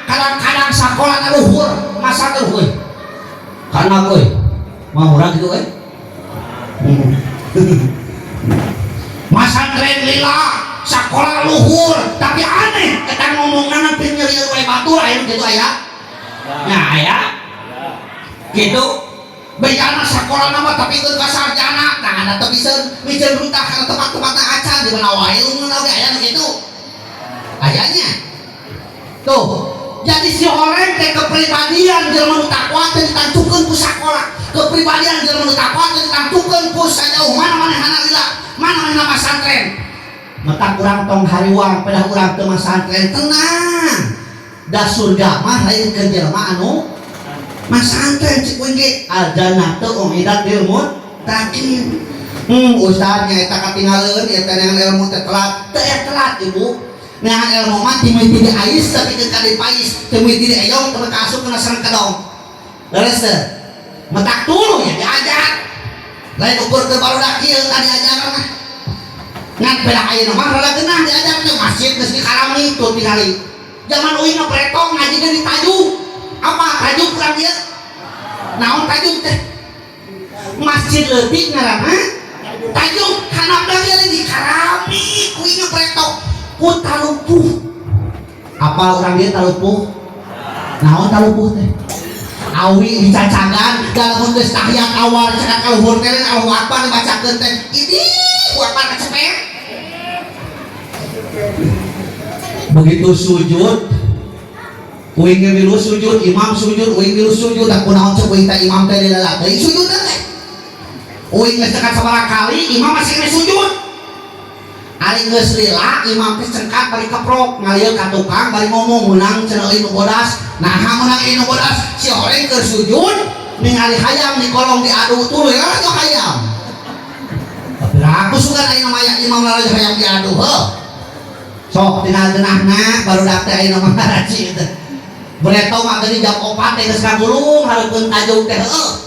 kadang-kadang sakola luhur, masa teh euy kana euy mah murah gitu euy. Masantren lila, sakola luhur, tapi aneh eta ngomongna nanti nyeri wae batur. Aya gitu, aya nya, aya gitu. Bejana sakola nama tapi keur ka sarjana, nah ada teu bisa miceun runtah kana tempat-tempatna acan, di mana wae lungeun oge aya nu kitu ayanya. Tuh, jadi si orang teh kepribadian jelema nu takwa teh ditangtukeun ku sakola, kepribadian jelema nu takwa teh ditangtukeun ku sajauh mana manehna lila, mana manehna masantren. Matak urang tong hariwang pada urang teu masantren. Tenang, da surga mah lain keur jelema anu masantren. Cik uing ge, al jannatu uiddat lil muttaqin. Ustaz nya eta katingaleun eta neangan ilmu teh telat. Teu aya telat, Ibu. Neangan ilmu mah ti mimiti diais tapi ke dipais, ti mimiti dieyong teu ka asup kana sareng kedong. Leres teu? Matak tuluy ya diajar, lain ukur ke barudak kieu tadi ajar mah. Ngan pada ayeuna mah rada geunah diajar teh, masjid geus dikarami. Tuh, tingali, zaman uing mah pretong ngaji di tajuk. Apa tajuk kurang dia? Naon tajuk teh? Masjid leutik ngaranna tajuk, handap lagi dikarami ku uing pretong ku talupuh. Apa urang dia talupuh? Naon talupuh teh? Awi dicacagan. Dalam geus tahiyat awal cekak ka luhur teh, Allahu Akbar dibacakeun teh, ini buat apa kecepet. Begitu sujud uing ge milu sujud, imam sujud uing milu sujud. Da kunaon cek uing teh, imam teh lila teuing sujud teh. Uing geus cengkat sabaraha kali, imam masih kena sujud. Ari geus lila, imam teh cengkat bari keprok, ngalieuk ka tukang bari ngomong meunang cenah euy nu bodas. Naha meunang euy nu bodas? Si horeng keur sujud ningali hayam di kolong diadu tuluy lalajo hayam. Tapi aku sugan ayeuna mah aya imam lalajo hayam diadu heuh. Sok tinggal geunahna barudak teh ayeuna mah ngaraji teh. Breto mah geuning jam 4 teh geus kagulung hareupeun tajuk teh heuh.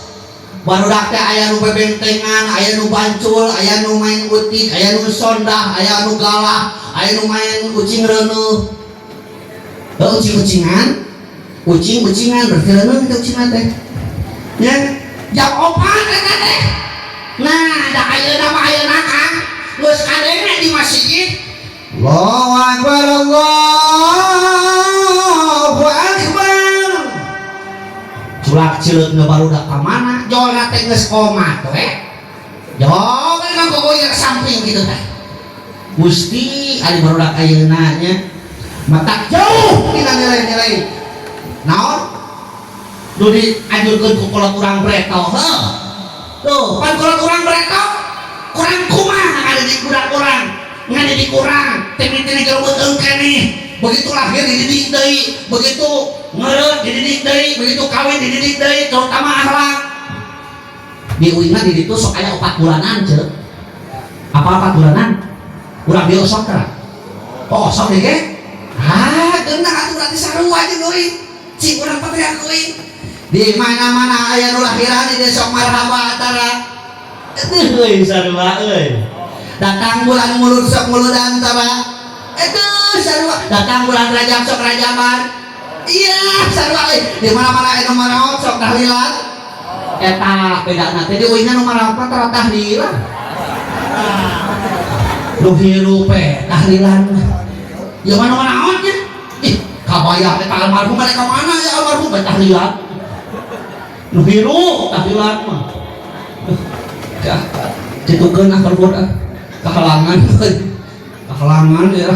Barudak teh aya nu bebentengan, aya nu bancul, aya nu main utik, aya nu sondah, aya nu galah, aya nu main ucing reuneuh. Heuh ucing-ucingan, ucing-ucingan berarti reuneuh teh ucingan teh. Nya jam 4 eta teh. Nah, da ayeuna mah ayeuna Kang geus kadenge di masjid. Allahu Akbar, Allahu Akbar. Culak cileukna barudak ka mana? Jolna teh geus komat we. Jol kan gogoyer samping gitu teh. Gusti ari barudak ayeuna nya matak jauh tina nilai-nilai. Naon? Nu dianjurkeun ku kolot urang breto heuh. Tuh, pan kolot urang breto kurang kumaha ngadidik budak urang, ngadidik urang teh mimiti jero beuteung keneh. Begitu lahir dididik deui, begitu ngeureut dididik deui, begitu kawin dididik deui, terutama akhlak. Di uing mah di ditu sok aya 4 bulanan ceuk. Apa 4 bulanan? Urang dieu sok teh. Oh, sok deui ge? Ah, geunah atuh berarti sarua jeung euy. Cing urang patriak euy. Di mana-mana aya nu lahiran di sok marhaba tara. Aduh euy sarua euy. Datang bulan mulud sok muludan tara. Aduh sarua. Datang bulan Rajab sok rajaban. Iya sarua euy. Di mana-mana aya nu maraot sok tahlilan. Eta bedana teh di uingna nu maraot mah tara tahlilan. Nu hirup we tahlilan. Ya mana maraot nya? Ih, kabayang eta almarhum balik ka mana ya almarhum bae tahlilan. Nu hirup tahlilan mah. Ya, citukeun ah keluar ah. Kahalangan euy. Kahalangan ya.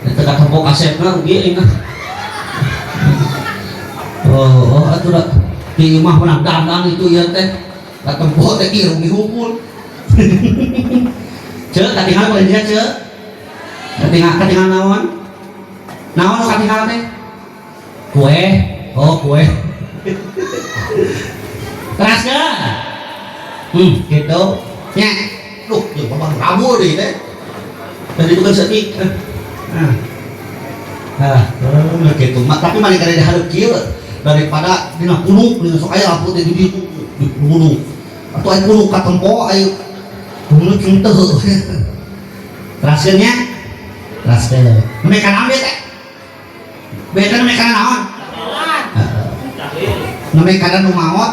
Eta katempo kasepna rugi aing ah. Oh, oh atuh da di imah menang dandan itu ya teh. Katempo teh ki rugi hukul. Ceuk katinggal boleh dia ceuk. Katinggal katinggal naon? Naon nu katinggal teh? Kue. Oh, kue. Teraskeun. Gitu. Nya. Duh, ieu mah rabu deui teh. Tadi itu kan setik. Nah. Nah, gitu. Tapi mah kada dihareup kieu daripada dina punuk dina sok aya lampu teh di ditu di punuk. Atau aya punuk katempo aya punuk jeung teu. Teraskeun nya. Teraskeun. Nembe kana ambil teh. Beda nembe kana naon? Heeh. Nembe kana nu maot.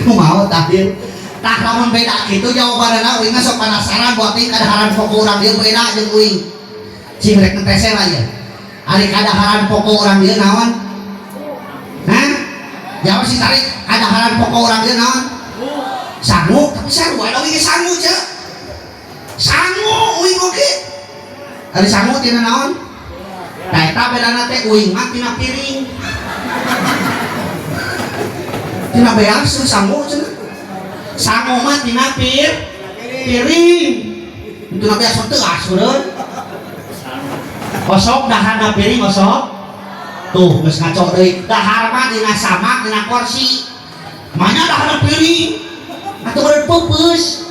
Nu maot tahlil. Tah lamun beda kitu jawabanna uing mah sok penasaran buat ting kadaharan pokok urang dieu beda jeung uing. Cing rek ngetese lah ya. Ari kadaharan pokok urang dieu naon? Hah? Jawab si tarik kadaharan pokok urang dieu naon? Sangu, tapi sarua da uing ge sangu ceuk. Sangu uing oge. Ari sangu tina naon? Nah eta bedana teh uing mah tina piring. Tina beas sangu cenah. Sangu mah tina piring. Tina beas mah teu asureun. Osok daharna piring osok. Tuh geus ngaco deui. Dahar mah dina samak dina kursi. Mana daharna piring? Atuh beureut peupeus.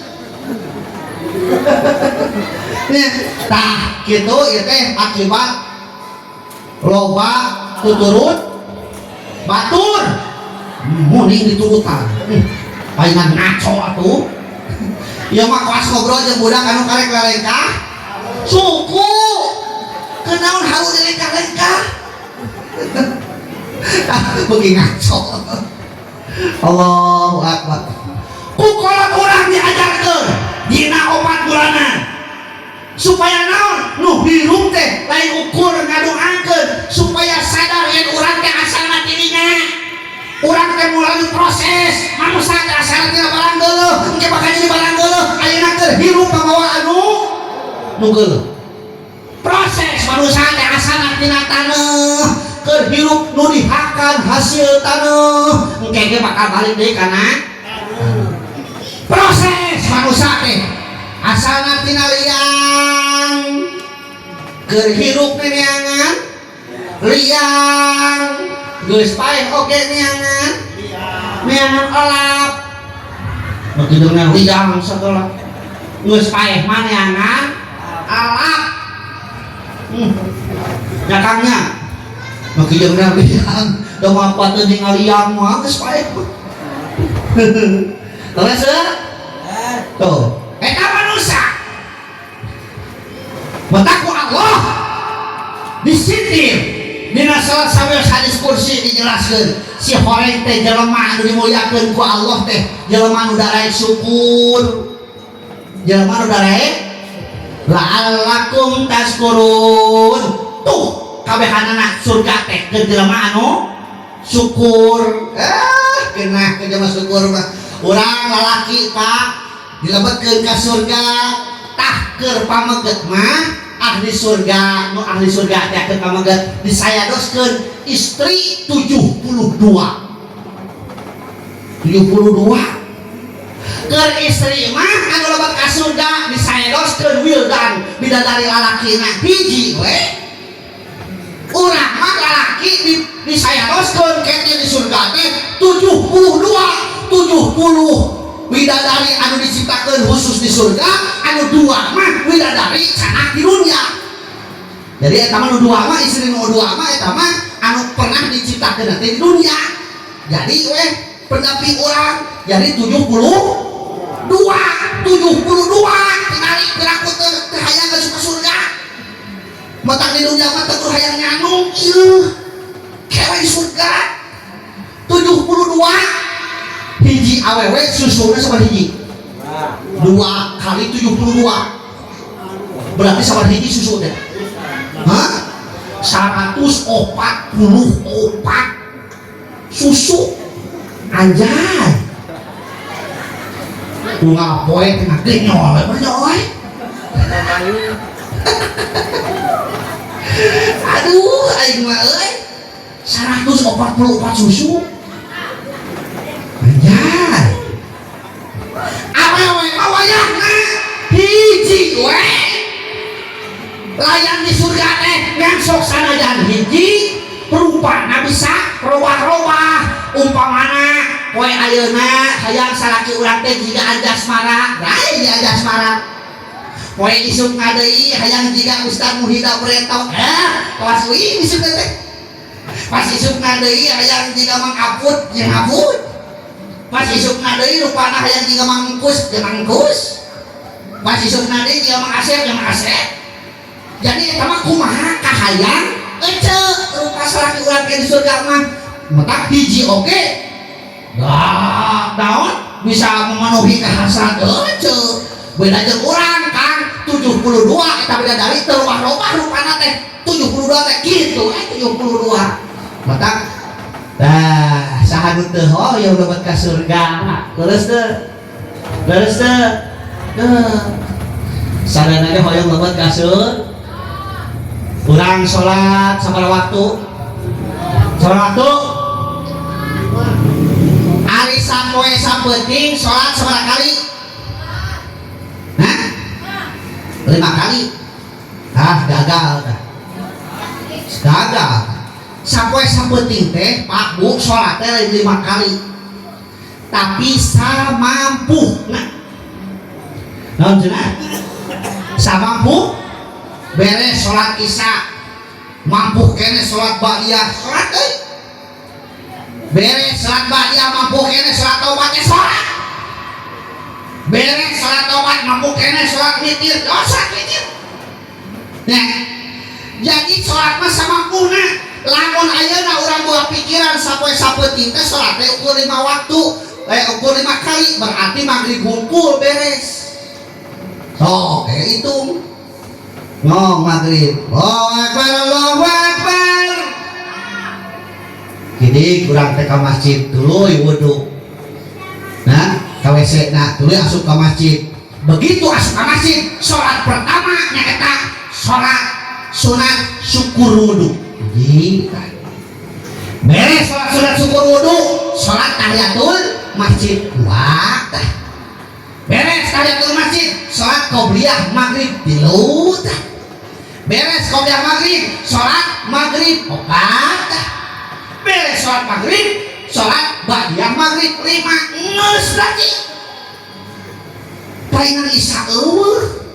Tah kitu ieu teh akibat loba tuturut batur muning diturutan. Palingan ngaco atuh. Ieu mah kelas ngobrol jeung budak anu karek lalengkah suku. Kenaon halu dilengkah-lengkah. Beuki ngaco. Allahu akbar. Ku kolot urang diajarkeun dina 4 bulanan. Supaya naon? Nu hirup teh lain ukur ngadoakeun supaya sadar yen urang teh asalna ti dinya. Urang teh melalui proses manusia teh asalna tina barang geuleuh, engke bakal jadi barang geuleuh, ayeuna keur hirup pamawa anu nu geuleuh. Proses manusia teh asalna tina taneuh, keur hirup nu dihakan hasil taneuh, engke ge bakal balik deui kana. Proses manusia teh asalna tina liang, keur hirup neangan liang, geus paeh oge neangan neangan elap. Begitu dengan liang segala, geus paeh mah neangan elap. Nyakangnya begitu dengan liang da mah teu ningali liang mah geus paeh mah. Terus tuh eta manusia matak ku Allah disitir. Dina salat sambil hadis kursi dijelaskeun, si horeng teh jelema anu dimuliakeun ku Allah teh jelema anu daraek syukur, jelema anu daraek la'allakum tashkurun. Tuh kabehanana surga teh keur jelema anu syukur. Genah ke jelema syukur mah. Urang lalaki, Pak, dilebetkeun ka surga. Tah, keur pameget mah ahli surga, nu ahli surga teh keur pameget disayadoskeun istri 72. 72 keur istri mah anu lebet ka surga disayadoskeun wildan, bidadari lalakina hiji we. Urang mah lalaki disayadoskeun kene di surga teh 72, 70 widadari anu diciptakeun khusus di surga, anu dua mah widadari canak di dunia. Jadi eta mah nu dua mah, istri nu dua mah eta mah anu pernah diciptakeun nanti di dunia. Jadi weh pendamping urang jadi 72, 72. Tingali piraku teu teu hayang asup ka surga. Matak di dunia mah teu hayang nyanung ieu kewe di surga 72. Hiji awewe susuna sabaraha hiji? Dua kali 72 berarti sabaraha hiji susu teh? Hah? 144 susu, anjay. Unggal poe tengah genyol we. Aduh, aing mah euy, 144 susu, anjay. Awewe mah wayahna hiji we layan di surga teh, ngan sok sanajan hiji rupana bisa robah-robah. Umpamana poe ayeuna hayang salaki urang teh jiga Anjasmara, lain di Anjasmara. Poe isuk ngadeui hayang jiga Ustaz Muhida Breto, kelas UI isuk teh. Pas isuk ngadeui hayang jiga Mang Aput, jeung Aput. Pas isuk ngadeui rupana hayang jiga Mang Engkus, jeung Mang Engkus. Pas isuk ngadeui jiga Mang Asep, jeung Mang Asep. Jadi eta mah kumaha kahayang ece rupa salaki urang ke di surga mah. Matak hiji oge dah naon bisa memenuhi kehasrat ece. Beda jeung urang kan 72 eta beda dari teu robah-robah rupana teh 72 teh kitu 72. Matak dah saha nu teu hoyong lebet ka surga? Leres teu? Leres teu? Teu sadayana ge hoyong lebet ka surga. Urang sholat sabaraha waktu? Sabaraha waktu? Ari sapoe sapeuting sholat sabaraha kali? Hah? 5 kali? Ah, gagal dah. Gagal. Sapoe sapeuting teh, Pak, Bu, sholat teh lain 5 kali. Tapi samampu. Nah. Naon cenah? Samampu beres sholat isya, mampu kene sholat ba'diyah, sholat euy. Beres sholat ba'diyah, mampu kene sholat taubat, ya sholat. Beres sholat taubat, mampu kene sholat witir, oh sholat witir. Nah, jadi sholat mah samampuna. Lamun ayeuna urang buah pikiran sapoe sapeuting teh sholat teh ukur 5 waktu, ukur 5 kali, berarti maghrib hungkul beres. So, kayak itu. Ngong maghrib. Allahu akbar, Allahu akbar. Kini kurang teh ka masjid tuluy wudu. Nah, ka WC nah tuluy asup ka masjid. Begitu asup ka masjid, sholat pertama nyaeta sholat sunat syukur wudu. Hiji. Beres sholat sunat syukur wudu, sholat tahiyatul masjid dua. Tah. Beres tahiyatul masjid, salat qobliyah maghrib 3 tah. Beres qobliyah maghrib, salat maghrib 4 tah. Beres salat maghrib, salat ba'diyah maghrib 5 geus berarti. Palingan isya eueuh.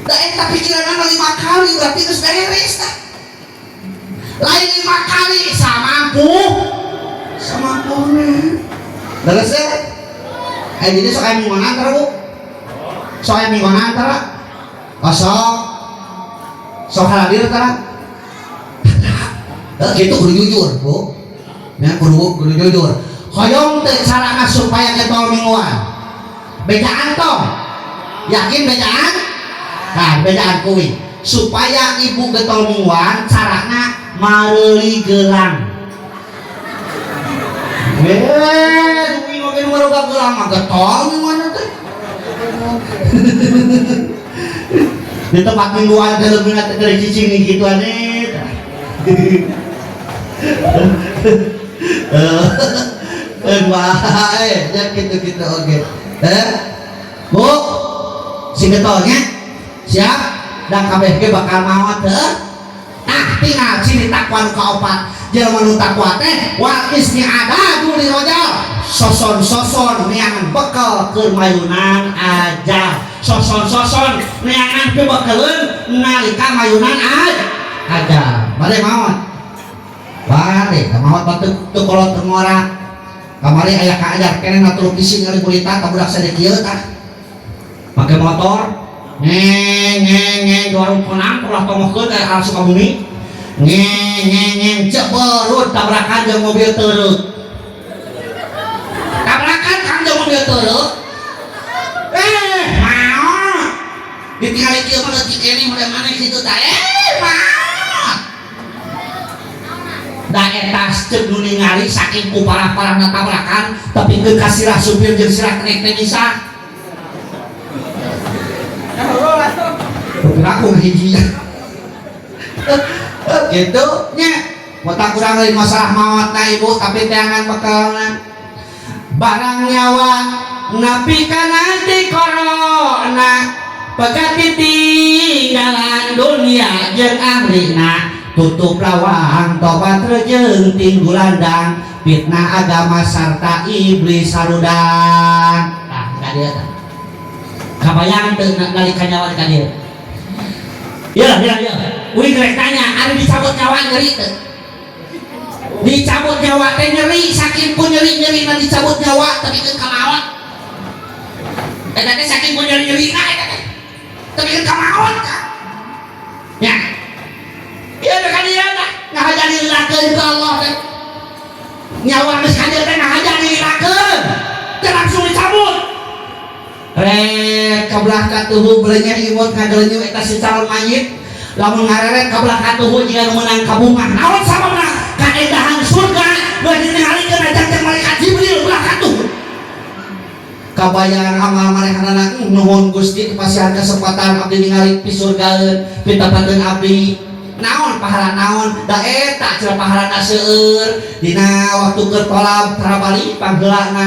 Da eta pikiranna 5 kali berarti geus beres tah. Lain 5 kali samampu samampuna. Beres teh? Eh jadi sok aya mingguan antara Bu? Sok aya mingguan antara? Oh sok. Sok hadir tara? Eh gitu kudu jujur, Bu. Ya kudu kudu jujur. Hoyong teh carana supaya getol mingguan. Bejaan tong. Yakin bejaan? Nah, bejaan kuwi. Supaya ibu getol mingguan carana mareuli gelang. Duwi oge nu baroga gelang mah getol mingguan teh. Di tempat mingguan teh leuwih teh dari cicing nih gitu aneh. Wae ya gitu-gitu oge. Bu, sing getolnya siap dan kabeh ge bakal maot heuh. Tah tinggal ciri takwa nu kaopat. Jelema nu takwa teh wal isti'adadu lirojal. Soson-soson neangan bekal keur mayunan aja. Soson-soson neangan pibekeleun nalika mayunan aja. Bade maot. Bade maot batu teu kolot teu ngora. Kamari aya kaajar keneh na televisi ngali berita ka budak sadeuk kieu tah. Make motor ngeng ngeng ngeng di warung konang ulah tomohkeun ka arah Sukabumi. Ngeng ngeng ngeng ceberut tabrakan jeung mobil truk. Tabrakan kan jeung mobil truk. Maot. Ditinggali kieu mah leutik keneh model maneh kitu tah. Maot. Da eta ceuk nu ningali saking ku parah-parahna tabrakan tapi ke kasirah supir jeung sirah kenek teh bisa. Supir aku hiji. Gitu nya. Motak kurang lain masalah maot na ibu tapi teangan bekalna. Barang nyawa napi kana di corona pegat tinggalan dunia jeung ahlina tutup lawang tobat rejeng tinggulandang fitnah agama sarta iblis sarudang. Nah, ka dieu tah. Kabayang teu nalika nyawa ka dieu. Ya, ya, ya. Uing rek tanya, ari dicabut nyawa nyeri teu? Dicabut nyawa teh nyeri, saking pun nyeri-nyerina dicabut nyawa tapi keun ka maot. Eta teh saking pun nyeri-nyerina eta teh. Tapi keun ka maot ka. Ya. Ieu teh ka dieu tah, ngahaja dililakeun ku Allah teh. Nyawa geus ka dieu teh ngahaja dililakeun. Teh langsung dicabut. Rek kabelah katuhu belenyeh imut ngagelenyu eta si calon mayit. Lamun ngareret kabelah katuhu jiga nu meunang kabungan. Naon sababna? Kaendahan surga nu ditingalikeun ajang malaikat Jibril belah katuhu. Kabayang amal manehanana nuhun Gusti pasihan kesempatan abdi ningali pi surgaeun pitapateun abdi. Naon pahala naon da eta cenah pahalana seueur dina waktu keur tolab tarabali pangheulana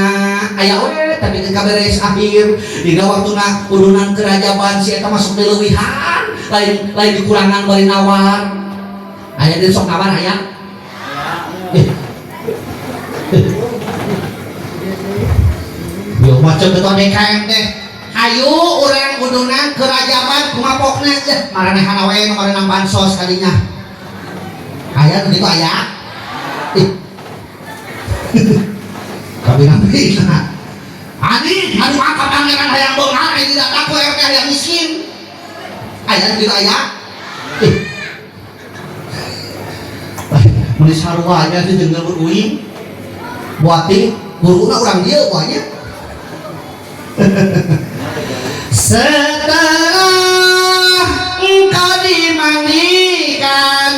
aya we tapi keun kaberes akhir dina waktuna udunan kerajaban si eta masuk dileuwihan lain lain dikurangan bari nawar aya di sok nawar aya. Yo macam ketua DKM teh hayu urang udunan kerajaban kumapokna ya maranehana we nu maranehana bansos kadinya aya nu kitu aya. Ih. Kabina-bina ani anu angkat pangeran hayang beunghar aya tidak takut RT hayang miskin aya nu kitu aya. Ih. Meuni sarua nya teh jeung lembur uing buati guruna urang dieu buahnya. Setelah engkau dimandikan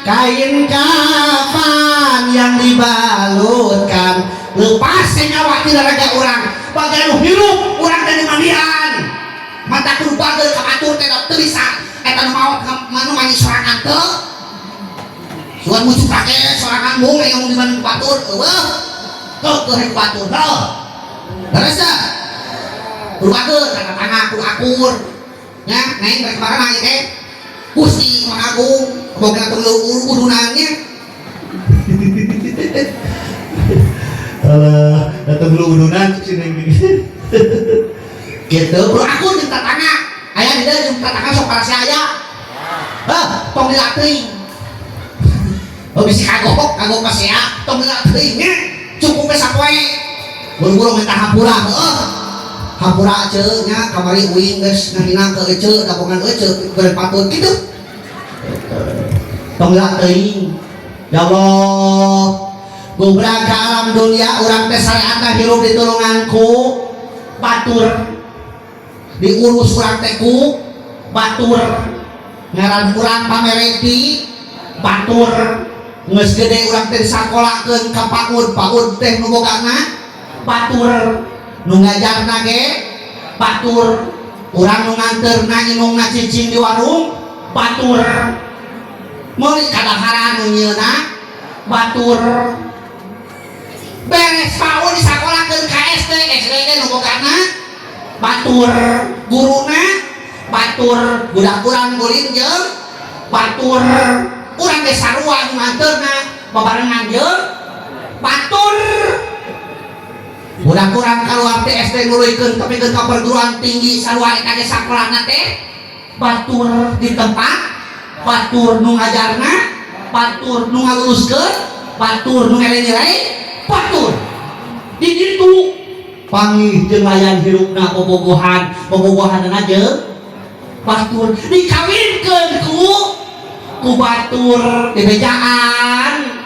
kain kafan yang dibalutkan lepas nyawa tidak raga orang bagian nu hirup urang teh dimandian mata kudu bageur ka batur teh teu bisa eta nu maot nu mandi sorangan teu suan mucuk rake sorangan mung yang di mandi batur eueuh teu keur batur heuh. Terus Kudu akur ka tetangga, kudu akur. Nya, neng rek kumaha ieu teh? Gusti Maha Agung, boga tong urunannya. Alah, datang dulu udunan si neng. Gitu, kudu akur jeung tetangga. Aya di dieu jeung tetangga sok parasea aya. Hah, tong dilatih. Oh bisi kagok, kagok pasea, tong dilatih nya. Cukup we sapoe. Buru-buru minta hampura, heuh. Hampura ceu nya kamari uing geus ngahina ke eceu, dapongan eceu beureun patut kitu. Tong dilatih. Ya Allah, gubrak ke alam dunia urang teh syariatna hirup ditulungan ku batur, diurus urang teh ku batur, ngaran urang pamereti batur, geus gede urang teh disakolakeun ka PAUD, PAUD teh nu bogana batur, nu ngajarna ge batur, urang nu nganterna indungna cicing di warung batur, meuli kadaharan nu nyieunna batur. Beres PAUD disakolakeun ka SD, SD ge nu bogana batur, guruna batur, budak urang ulin jeung batur, urang ge sarua nu nganterna babarengan jeung batur. Budak urang kaluar teh SD nuluykeun tepikeun ka perguruan tinggi sarua eta ge sakolana teh batur, di tempat batur, nu ngajarna batur, nu ngaluluskeun batur, nu mere nilai batur. Di ditu panggih jeung layan hirupna bobogohan, bobogohanna jeung batur, dikawinkeun ku batur, dibejaan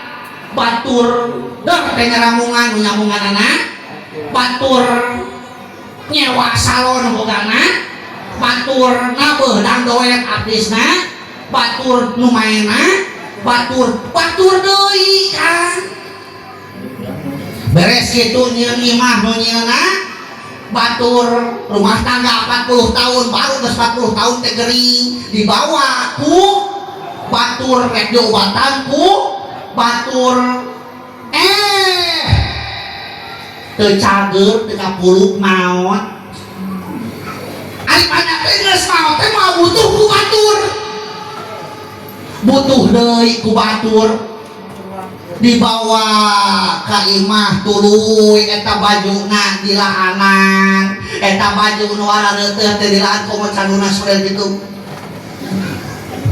batur, dah teh nyaramungan nu nyamunganana batur, nyewa salon bogana batur, nabeuh dangdoet artisna batur, nu maenna batur, batur deui kan. Beres kitu nyieun imah nu nyieunna batur, rumah tangga 40 tahun, baru geus 40 tahun teh gering, dibawa ku batur, rek diobatan ku batur, teu cager, teu kapuluk, maot. Ari pada teh geus maot teh moal butuh ku batur, butuh deui ku batur, dibawa ka imah, tuluy eta bajuna dilaanan, eta baju nu warareuteut teh dilaan komo canuna model kitu,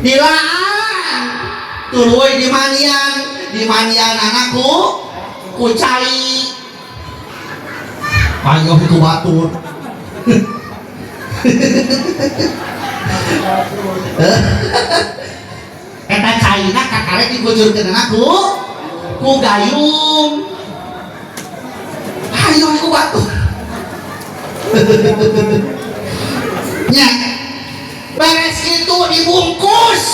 dilaan tuluy dimandian, dimandian anakku ku cai, ayo ku batur. Eta caina kakarek dikucurkeun ku gayung, ayo ku batur nya. Beres itu dibungkus,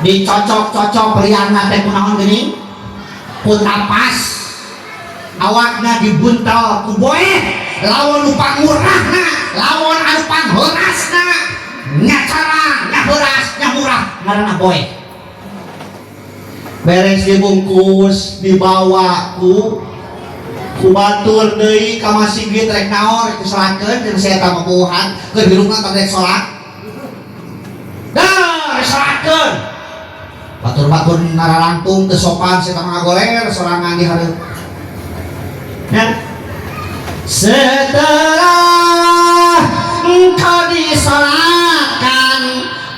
dicocok-cocok liana teh kunaon geuning, ku tapas, awakna dibuntel ku boeh, lawan nu pangmurahna, lawan anu pangheurasna, nyacara nyaheuras nyamurah ngaranna boeh. Beres dibungkus dibawa ku batur deui ka masjid, rek naon, rek disalatkeun jeung saya eta mabuhan keur hirupna teh rek salat, dah rek salatkeun. Batur-batur nararangtung teu sopan, saya mah ngagoler sorangan di hareup nya. Setelah engkau disolatkan,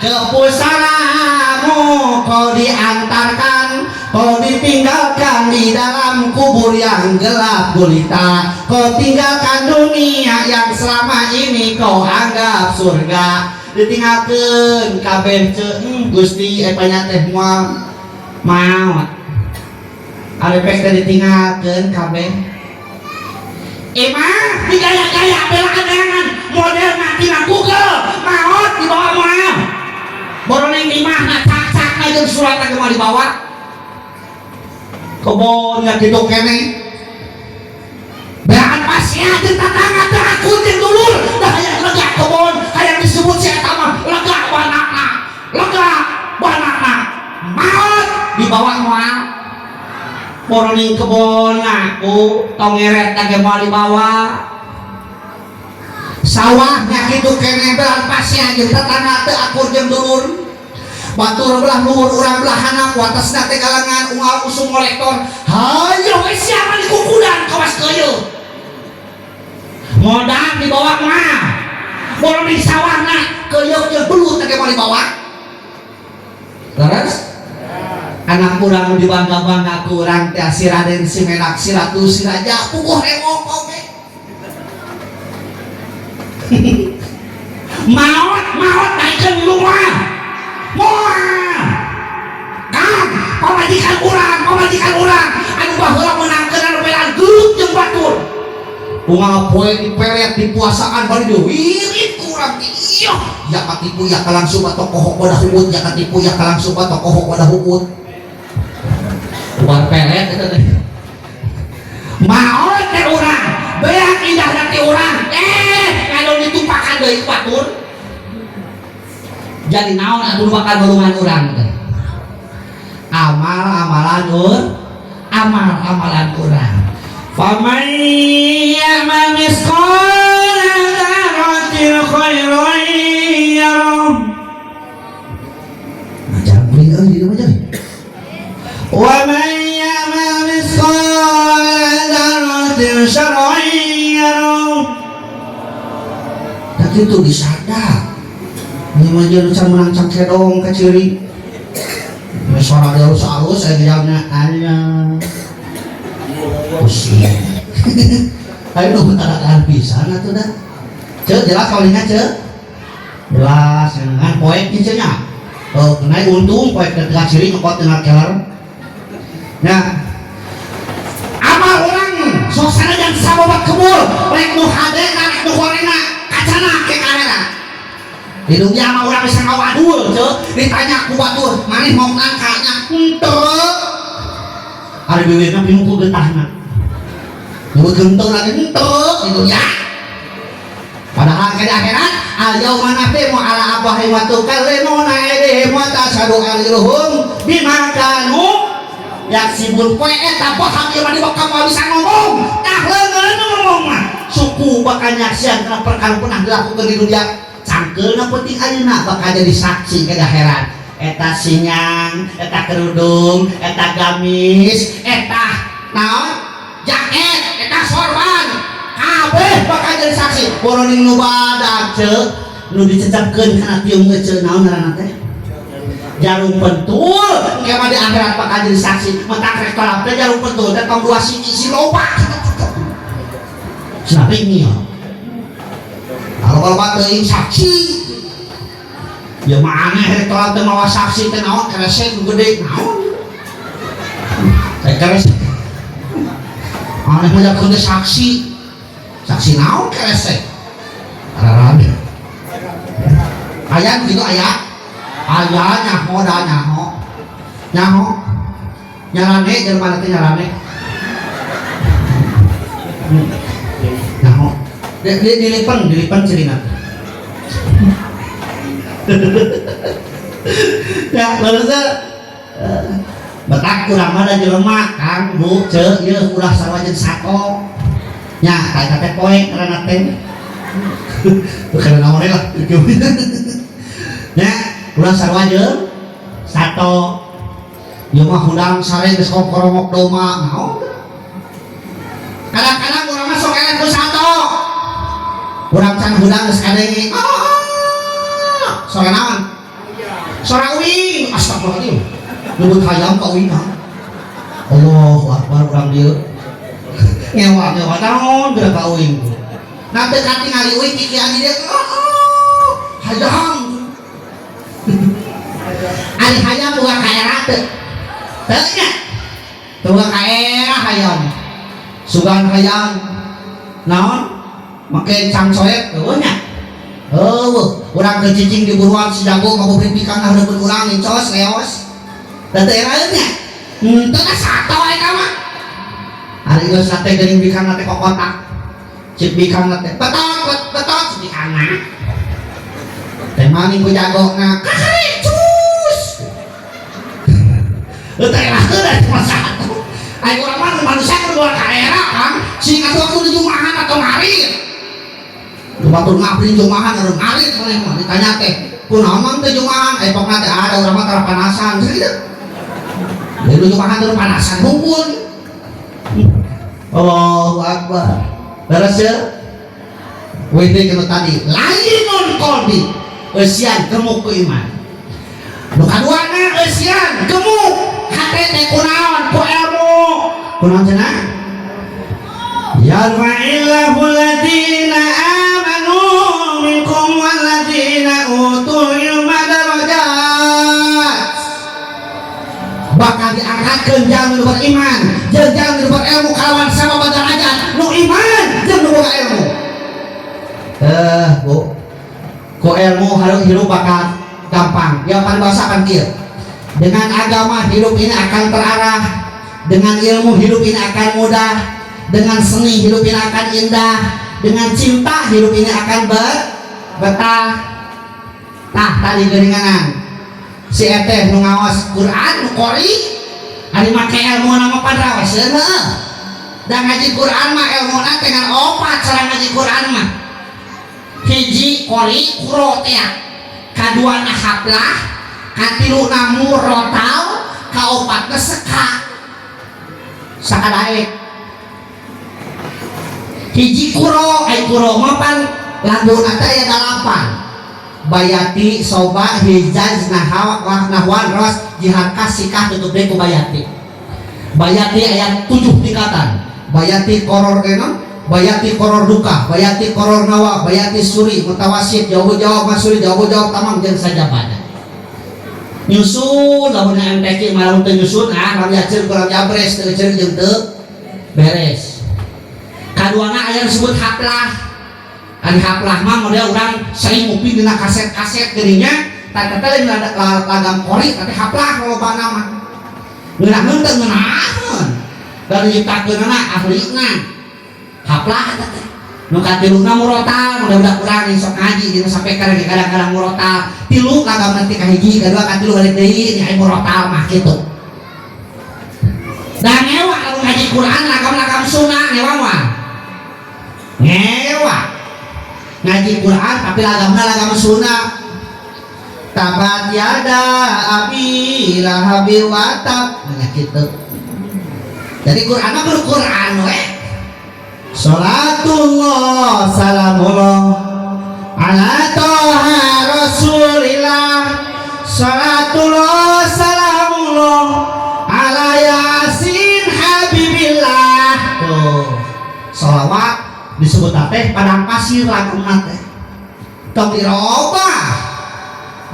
ke pusaramu kau diantarkan, kau ditinggalkan di dalam kubur yang gelap gulita, kau tinggalkan dunia yang selama ini kau anggap surga. Ditinggalkan kabeh ceu Gusti epanya teh moal maot arepek teh ditinggalkeun kabeh. Imah digaya-gaya belaan neangan model tina Google, maot dibawa moal, boroning imah cak-cak jeung surat ge moal dibawa, kebon nya kitu keneh. Belaan pasea jeung tatangga teh akur jeung dulur, dah hayang lega kebon, hayang disebut si eta mah lega banana, lega banana, maot dibawa moal, boroning kebon ku tongeret ge moal dibawa. Sawahnya kitu keneh belah pasea jeung tetangga teu akur jeung dulur. Batur belah luhur, urang belah handap, watesna teh galengan unggal usum kolektor. Hayo we sia mah dikukudan kawas keuyeuh. Modal dibawa mah. Bolong di sawahna keuyeuh jeung belut teh moal dibawa. Leres? Anak urang dibangga-bangga ku urang teh si Raden, si Menak, si Ratu, si Raja, puguh rewok oge. Maot, maot naikeun luar. Moal. Kang, pamajikan urang anu baheula meunangkeun anu pelan gelut jeung batur. Unggal poe dipelet dipuasaan bari diwirit ku urang teh. Iya, ya katipu ya kalangsung tokoh pada huut, ya katipu ya kalangsung tokoh pada huut. Ubar pelet eta teh. Maot teh urang, beak indah teh urang. Ngadon ditumpakan deui ku batur. Jadi naon atuh bakal golongan urang teh? Amal amalan ur, amal amalan urang. Faman ya'mal misqala dzarratin khairan yarah. Nah, jangan beli euy di rumah jangan. Wa man ya'mal misqala dzarratin syarran yarah. Tak itu disadap. Ini mah jeung can menang cangkedong ka ciri. Ini suara dia halus-halus saya jawabnya aya. Pusing. Ayo nu tarakan pisan atuh dah. Ceu jelas kaulinya ceu. Jelas ngan poek ieu nya. Oh, kena untung poek teh ciri nyokot tina keler. Nya. Amal urang sok sanajan sababat kebul, rek nu hade rek nu gorengna kacana ke karena. Di dunia mah urang bisa ngawadul ceu, ditanya ku batur, maneh mau kanya henteu. Ari bibirna pinuh ku getahna. Nyebutkeun henteu lagi henteu di dunia. Padahal ke di akhirat al yauma nakhtimu ala afwahihim wa tukallimuna aydihim wa tashhadu arjuluhum bima kanu yaksibun. Poe eta bohong ieu mah dibekam moal bisa ngomong. Tah leungeun ngomong mah suku bakal nyaksian kana perkara pernah dilakukan di dunia. Cangkeulna penting ayeuna bakal jadi saksi ke akhirat. Eta sinyang, eta kerudung, eta gamis, eta naon? Jaket, eta sorban. Kabeh bakal jadi saksi. Boroning nu badag ceu, nu dicecepkeun kana tiung ceu naon ngaranna teh? Jarum pentul. Engke mah di akhirat bakal jadi saksi. Matak rek tolak teh jarum pentul teh tong dua siki si loba. Cenah ya. Kalau kalau teuing saksi. Ya mah aneh rek tolak teh mawa saksi teh naon keresek nu gede naon. Kayak keresek. Aneh mah jakeun teh saksi. Saksi naon keresek. Rarame. Aya gitu aya. Aya nyaho da nyaho. Nyaho. Nyarane jelema teh nyarane. Nyaho. Di dilipen, dilipen cirina. Ya, leresna betak urang mah da jelema Kang Bu Ceu ieu ulah sarua jeung sato. Nya, tah eta teh poek ngaranna teh. Bukan naon lah. Nya, ulah sarua jeung sato. Ieu mah hudang sare geus kokorongok doma naon. Kadang-kadang urang mah sok eleh ku sato. Urang can hudang geus kadenge. Ah, sora naon? Sora uing. Astagfirullahaladzim. Nyebut hayam ka uing. Allahu akbar urang dieu. Ngewa-ngewa naon geura ka uing. Nah teu katingali uing kikian di dieu. Hayam. Ari hayam boga kaera teu? Teu nya. Teu boga kaera hayam. Sugan hayam naon? Make cangcoet eueuh nya. Eueuh, urang keur cicing di buruan si jago ngabubrit bikang hareupeun urang incos leos. Da teu eraeun nya. Henteu da sato eta mah. Ari geus teh geuning bikangna teh kokotak. Cik bikangna teh betot betot cik bikangna. Teh maning ku jagona kakare cus. Teu eraeun da cuma satu. Ai urang mah manusia kudu dua kaera Kang. Sing atuh aku di Jumahan atau ngarir. Batur ngabring jumahan anu ngarit maneh mah ditanya teh kunaon mang teh jumahan, eh pokna teh ada urang mah tara panasan gitu. Jadi jumahan teh panasan hungkul. Allahu Akbar. Beres ya? Wih, nu tadi lainun qalbi, eusian gemuk ku iman. Nu kaduana eusian gemuk hate teh kunaon? Ku ilmu. Kunaon cenah? Yarfa'illahu alladhina amanu minkum walladhina utul ilma darajat. Bakal diangkatkeun jalmi nu beriman jeung jalmi nu berilmu kalawan sama derajat, nu iman jeung nu boga ilmu. Eh, Bu, ku ilmu harus hidup bakal gampang ya. Paribasa kan kieu, dengan agama hidup ini akan terarah, dengan ilmu hidup ini akan mudah, dengan seni hidup ini akan indah, dengan cinta hidup ini akan betah. Tah, tadi geuninganan si eteh nu ngaos Quran, nu qori, ari make ilmu nama padrawaseun heuh. Da ngaji Quran mah ilmuna teh ngan opat. Cara ngaji Quran mah hiji qori, quro teh, kaduana haflah, katiluna murotal, kaopatna seka sakadaek. Hiji quro, ai quro mah pan laguna teh aya dalapan: bayati, soba, hijaz, nahawa, nahwan, ros, jihad, sikah, tutup deui ku bayati. Bayati aya 7 tingkatan. Bayati koror eno, bayati koror duka, bayati koror nawa, bayati suri, mutawasid, jauh jawab masuri, jauh jawab tamam, jeung sajabana nyusun. Lamun MTQ malah teu nyusun, ah lam yacir kurang jabres, teu eceuk jeung teu beres. Kaduana aya disebut haflah. Ari haflah mah model urang sering nguping dina kaset-kaset geuning nya, tah teh lain lagam qori tapi haflah lobana mah ngeunaheun teu ngeunaheun dari nyiptakeunana ahlina haflah eta teh. Nu katiluna murotal, mudah-mudahan urang yang sok ngaji dina sapeker ge kadang-kadang murotal tilu lagam, nanti ka hiji, kadua, katilu, balik deui. Ini murotal mah kitu. Dan ngewa lamun ngaji Quran lagam-lagam sunnah, ngewa mah ngewa ngaji Quran tapi lagamna lagam sunnah. Tabat yada abi lahabi watab, nah gitu. Jadi Quran mah kudu Quran we. Salatullah salamullah ala toha rasulillah, salatullah salamullah ala yasin habibillah. Tuh, salawat disebut teh padang pasir laguna teh tong dirobah.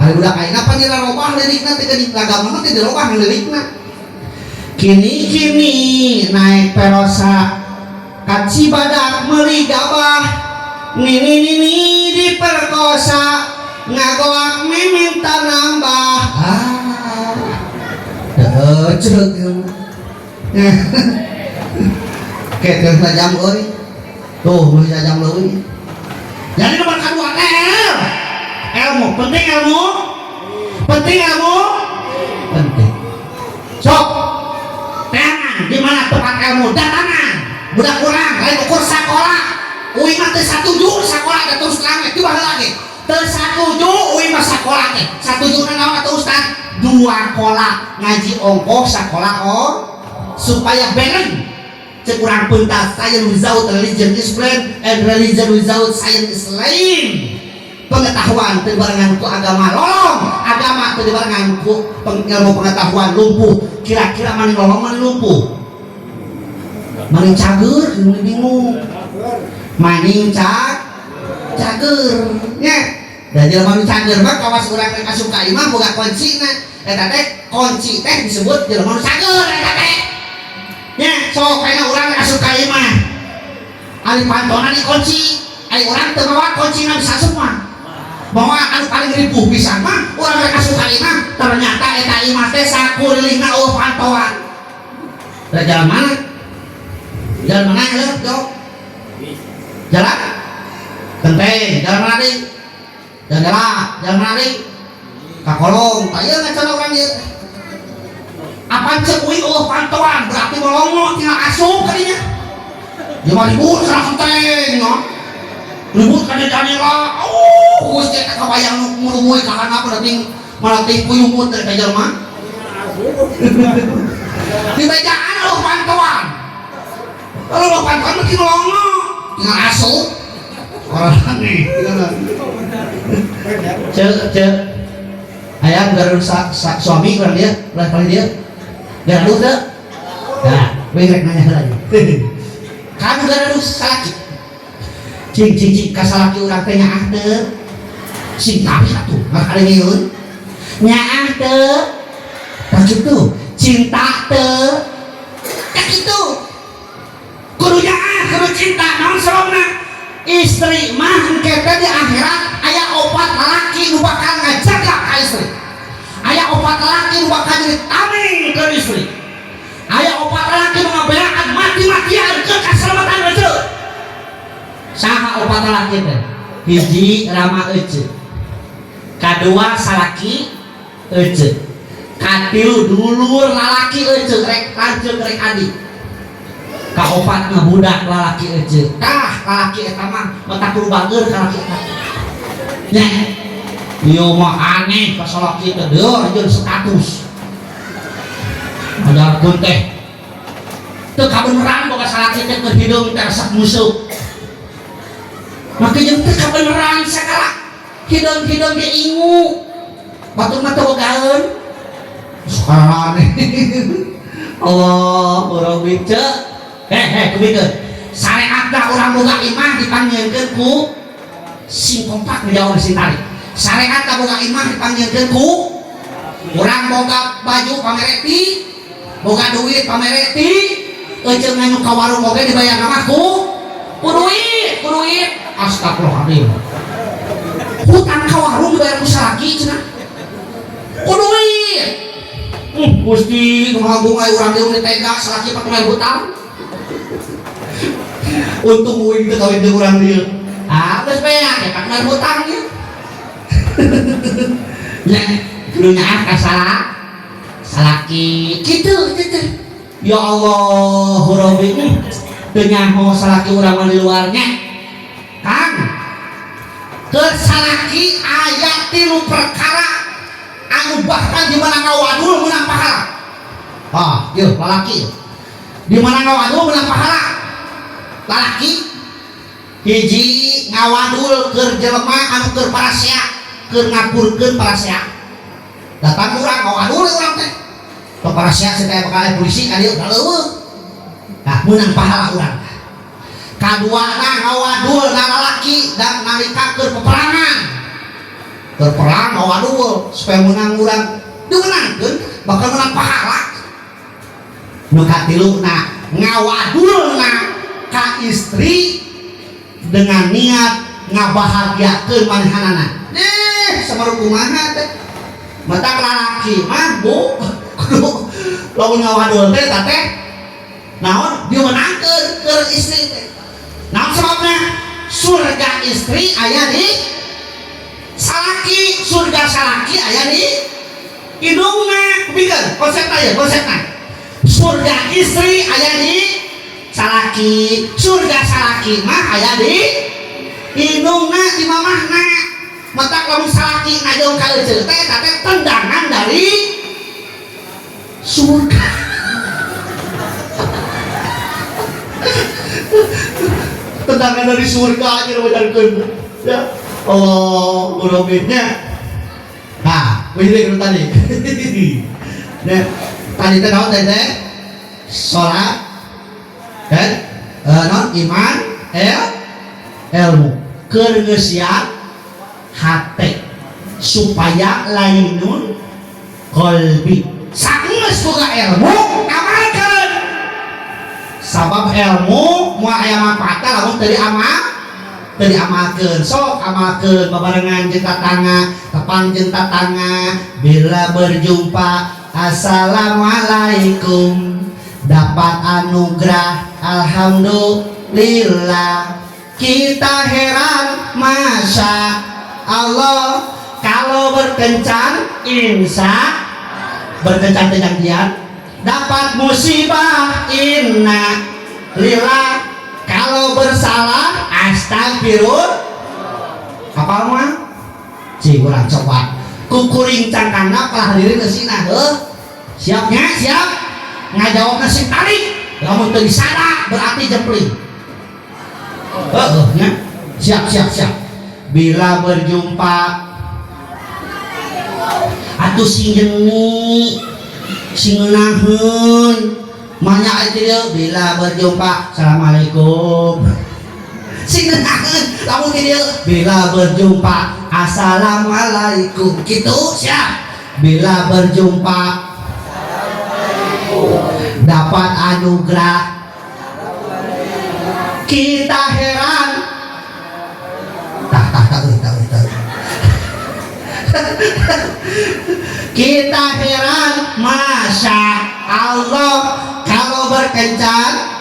Ari budak ayeuna pan dirobah lirikna teh geuning, lagam mah teh dirobah lirikna. Kini kini naik perosa ka Cibadak meuli gabah, nini nini diperkosa, ngagoak minta nambah. Ah, heuh, ceuk. Oke, terus jam euy. Tuh, nu jam leuwih. Jadi nomor kedua teh ilmu. Penting ilmu? Penting ilmu? Penting. Sok. Teangan di mana tempat ilmu? Datangan. Budak kurang, lain ukur sekolah. Uing mah teu satuju sekolah teh, terus terang we tiba lagi. Teu satuju uing mah sekolah teh. Satuju naon atuh, Ustaz? Dua kola, ngaji ongkoh, sakola oh, supaya bareng. Cek urang pentas, science without religion is blind and religion without science is lame. Pengetahuan teu dibarengan ku agama lolong, agama teu dibarengan ku ilmu pengetahuan lumpuh. Kira-kira maning lolong, maning lumpuh, maning cager? Ini bingung, maning cager nya. Dan jelema nu cager mah kawas urang rek asup ka imah boga kuncina, eta teh kunci teh disebut jelema nu cager eta teh nya. Sok kayakna urang rek asup ka imah, ari pantona dikunci, ari urang teu mawa kuncina, bisa asup mah bahwa anu paling ripuh pisan mah urang rek asup ka imah, ternyata eta imah teh sakulilingna euweuh pantauan. Rek jalan mana? Jalan mana ya, jawab? Jalan Genteng, jalan mana deui? Jalan jalan, jalan mana deui? Ka kolong, tah ieu ngacana urang ieu. Apa cek uing euweuh pantauan, berarti molongo tinggal asup kadinya. 5.000 salah genteng, no. Ribut kana jandela. Oh, Gusti eta kabayang nu murumuy ka handap penting malating puyumut dari ka jelema. Di bejaan eueuh pantauan. Kalau pantauan mah nolongo, tinggal asup. Orang aneh. Cek cek. Ayah garuh suami kurang dia, ulah paling dia. Garuh teu? Nah, we rek nanya heula ieu. Kanu garuh salaki. Cing cing cing ka salaki urang teh nyaah teu? Sing tapi atuh, ngakadengeun. Nyaah teu? Tah kitu. Cinta teu? Tah kitu. Kudu nyaah, kudu cinta, naon sababna? Istri mah engke teh di akhirat aya opat lalaki nu bakal ngajaga ka istri. Aya opat lalaki nu bakal jadi tameng ke istri. Aya opat lalaki nu ngabelaan mati-matian ke kaselamatan ece. Saha opat lalaki teh? Hiji rama ece. Kadua salaki ece. Katilu dulur lalaki ece rek lanceuk rek adik. Kaopat mah budak lalaki ece. Tah lalaki eta mah mata kudu bager ka laki eta. Nya. Ieu mah aneh ka salaki teh deuh jeung status. Ajarkeun teh. Teu kabeneran boga salaki teh keur hideung teh resep musuh. Make jeung teu kabeneran sagala. Hideung-hideung ge ingu. Batur mah teu bogaeun. Sekarang aneh. Allah, Rabbi cek. Heh, kubikeun. Syariatna urang boga imah dipanggilkeun ku sing kompak ngejawab sing tarik. Syariatna boga imah dipanggilkeun ku urang boga baju pamereti, boga duit pamereti, euceung nganyuk ka warung oge dibayar mah ku duit, ku duit. Astagfirullahaladzim. Hutang ka warung dibayar ku salaki cenah. Ku duit. Gusti nu agung aya urang dieu tega salaki pakai hutang. Untung uing teu kawin jeung urang dieu. Ah, geus beak ya pakai hutang nya. Nya, kudu nyaah ka salah salaki. Kitu kitu. Ya Allah, Rabbi. Teu nyaho salaki urang mah di luarnya. Kang, keur salaki aya tilu perkara anu bahkan di mana ngawadul menang pahala. Ah, ieu lalaki. Di mana ngawadul menang pahala. Lalaki hiji ngawadul keur jelema anu keur parasea, keur ngapurkeun parasea. Datang urang ngawadul urang teh. Ke parasea teh bakal polisi ka dieu leuweuh. Nah, menang pahala urang. Kaduana ngawadul na lalaki dan nalika keur peperangan. Keur perang ngawadul supaya menang urang dimenangkeun bakal menang pahala. Nu katiluna ngawadulna ka istri dengan niat ngabahagiakeun manehanana. Eh, samaru kumaha teh? Matak lalaki mah bu kudu lamun ngawadul teh teh naon dimenangkeun keur istri teh. Naon sebabna? Surga istri aya di salaki, surga salaki aya di indungna. Kupikeun konsepna ya, konsepna. Surga istri aya di salaki, surga salaki mah aya di indungna, di mamahna. Matak lamun salaki ngajong ka eceuk teh eta teh tendangan dari surga. Tendangan dari surga aja wajarkeun. Ya Allah, urangnya. Nah, wih tadi. Nah, tadi teh naon teh teh? Salat kan? Non iman, ilmu. Keur ngeusian hate supaya lainun qalbi. Sageus boga ilmu, amalkeun. Sabab ilmu moal aya manfaatna lamun teu diamal, teu diamalkeun. Sok amalkeun babarengan jeung tatangga, tepang jeung tatangga, bila berjumpa assalamualaikum, dapat anugerah alhamdulillah. Kita heran masya Allah kalau berkencan insya berkencan janjian dapat musibah inna lillah, kalau bersalah astagfirullah. Cing urang coba kukuring cangkangna kalah hadirin geusina heuh. Siap nya? Siap? Ngajawabna sing tarik. Lamun teu disada berarti jempling. Heuh nya. Siap siap siap. Bila berjumpa atuh sing jeni sing ngeunaheun banyak aja dia. Bila berjumpa, assalamualaikum, sing ngeunaheun. Lamun di dieu bila berjumpa, assalamualaikum, gitu. Siap? Bila berjumpa dapat anugerah, kita heran. Tah tah tah euy, tah euy, tah euy. Kita heran, masya Allah, kalau berkencan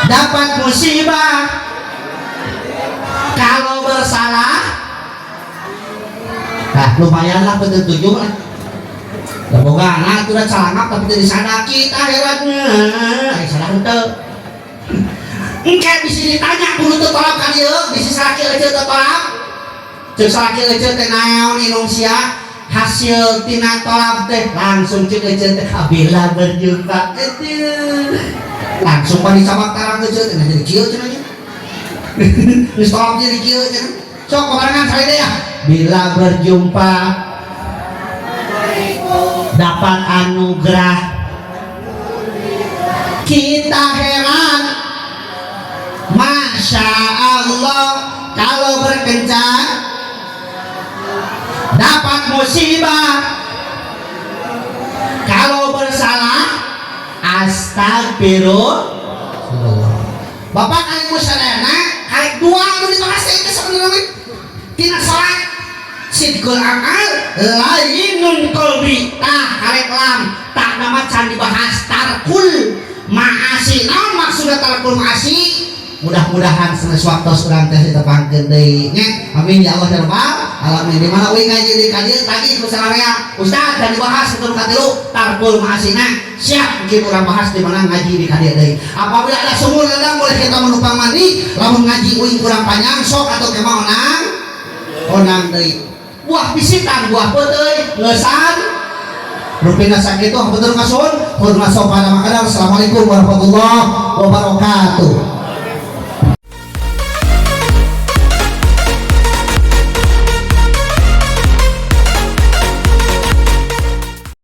dapat musibah, kalau bersalah. Nah, lumayan lah, betul tujuh lah. Boga anak itu udah calangap tapi tidak sadar, kita herannya. Ay, salah henteu. Engke bisa ditanya kudu teu tolak ka dieu, bisa salaki eceu teu tolak. Ceuk salaki eceu teh, naon indung sia hasil tina tolak teh? Langsung ceuk eceu teh, bila berjumpa itu langsung pan dicabak tarang eceu teh. Nah, jadi kieu cenah nya. Geus tolak jadi kieu cenah. Sok barengan sekali deh ya. Bila berjumpa dapat anugerah, kita heran, masya Allah, kalau berkencan dapat musibah, kalau bersalah astagfirullah. Bapak kali musadana kali dua anu dibahas teh itu sebenarnya tina salat sidqul amal lainun qalbi. Tah, karek lam tak nama can dibahas tarkul ma'asi. Naon maksudna tarkul ma'asi? Mudah-mudahan sanes waktu urang teh ditepangkeun deui nya. Amin ya Allah ya rabbal alamin. Di mana uing ngaji di kadieu tadi ku sararea ustaz dan dibahas itu katilu tarkul ma'asina. Siap, mungkin urang bahas di mana ngaji di kadieu deui. Apabila ada sumur ledang, boleh kita menumpang mandi. Lamun ngaji uing kurang panjang, sok atau kemah onang onang deui. Buah pisitan, buah peuteuy ngeusan rupina sakitu. Hapunten kasuhun, hormat sopan makadar. Assalamualaikum warahmatullahi wabarakatuh.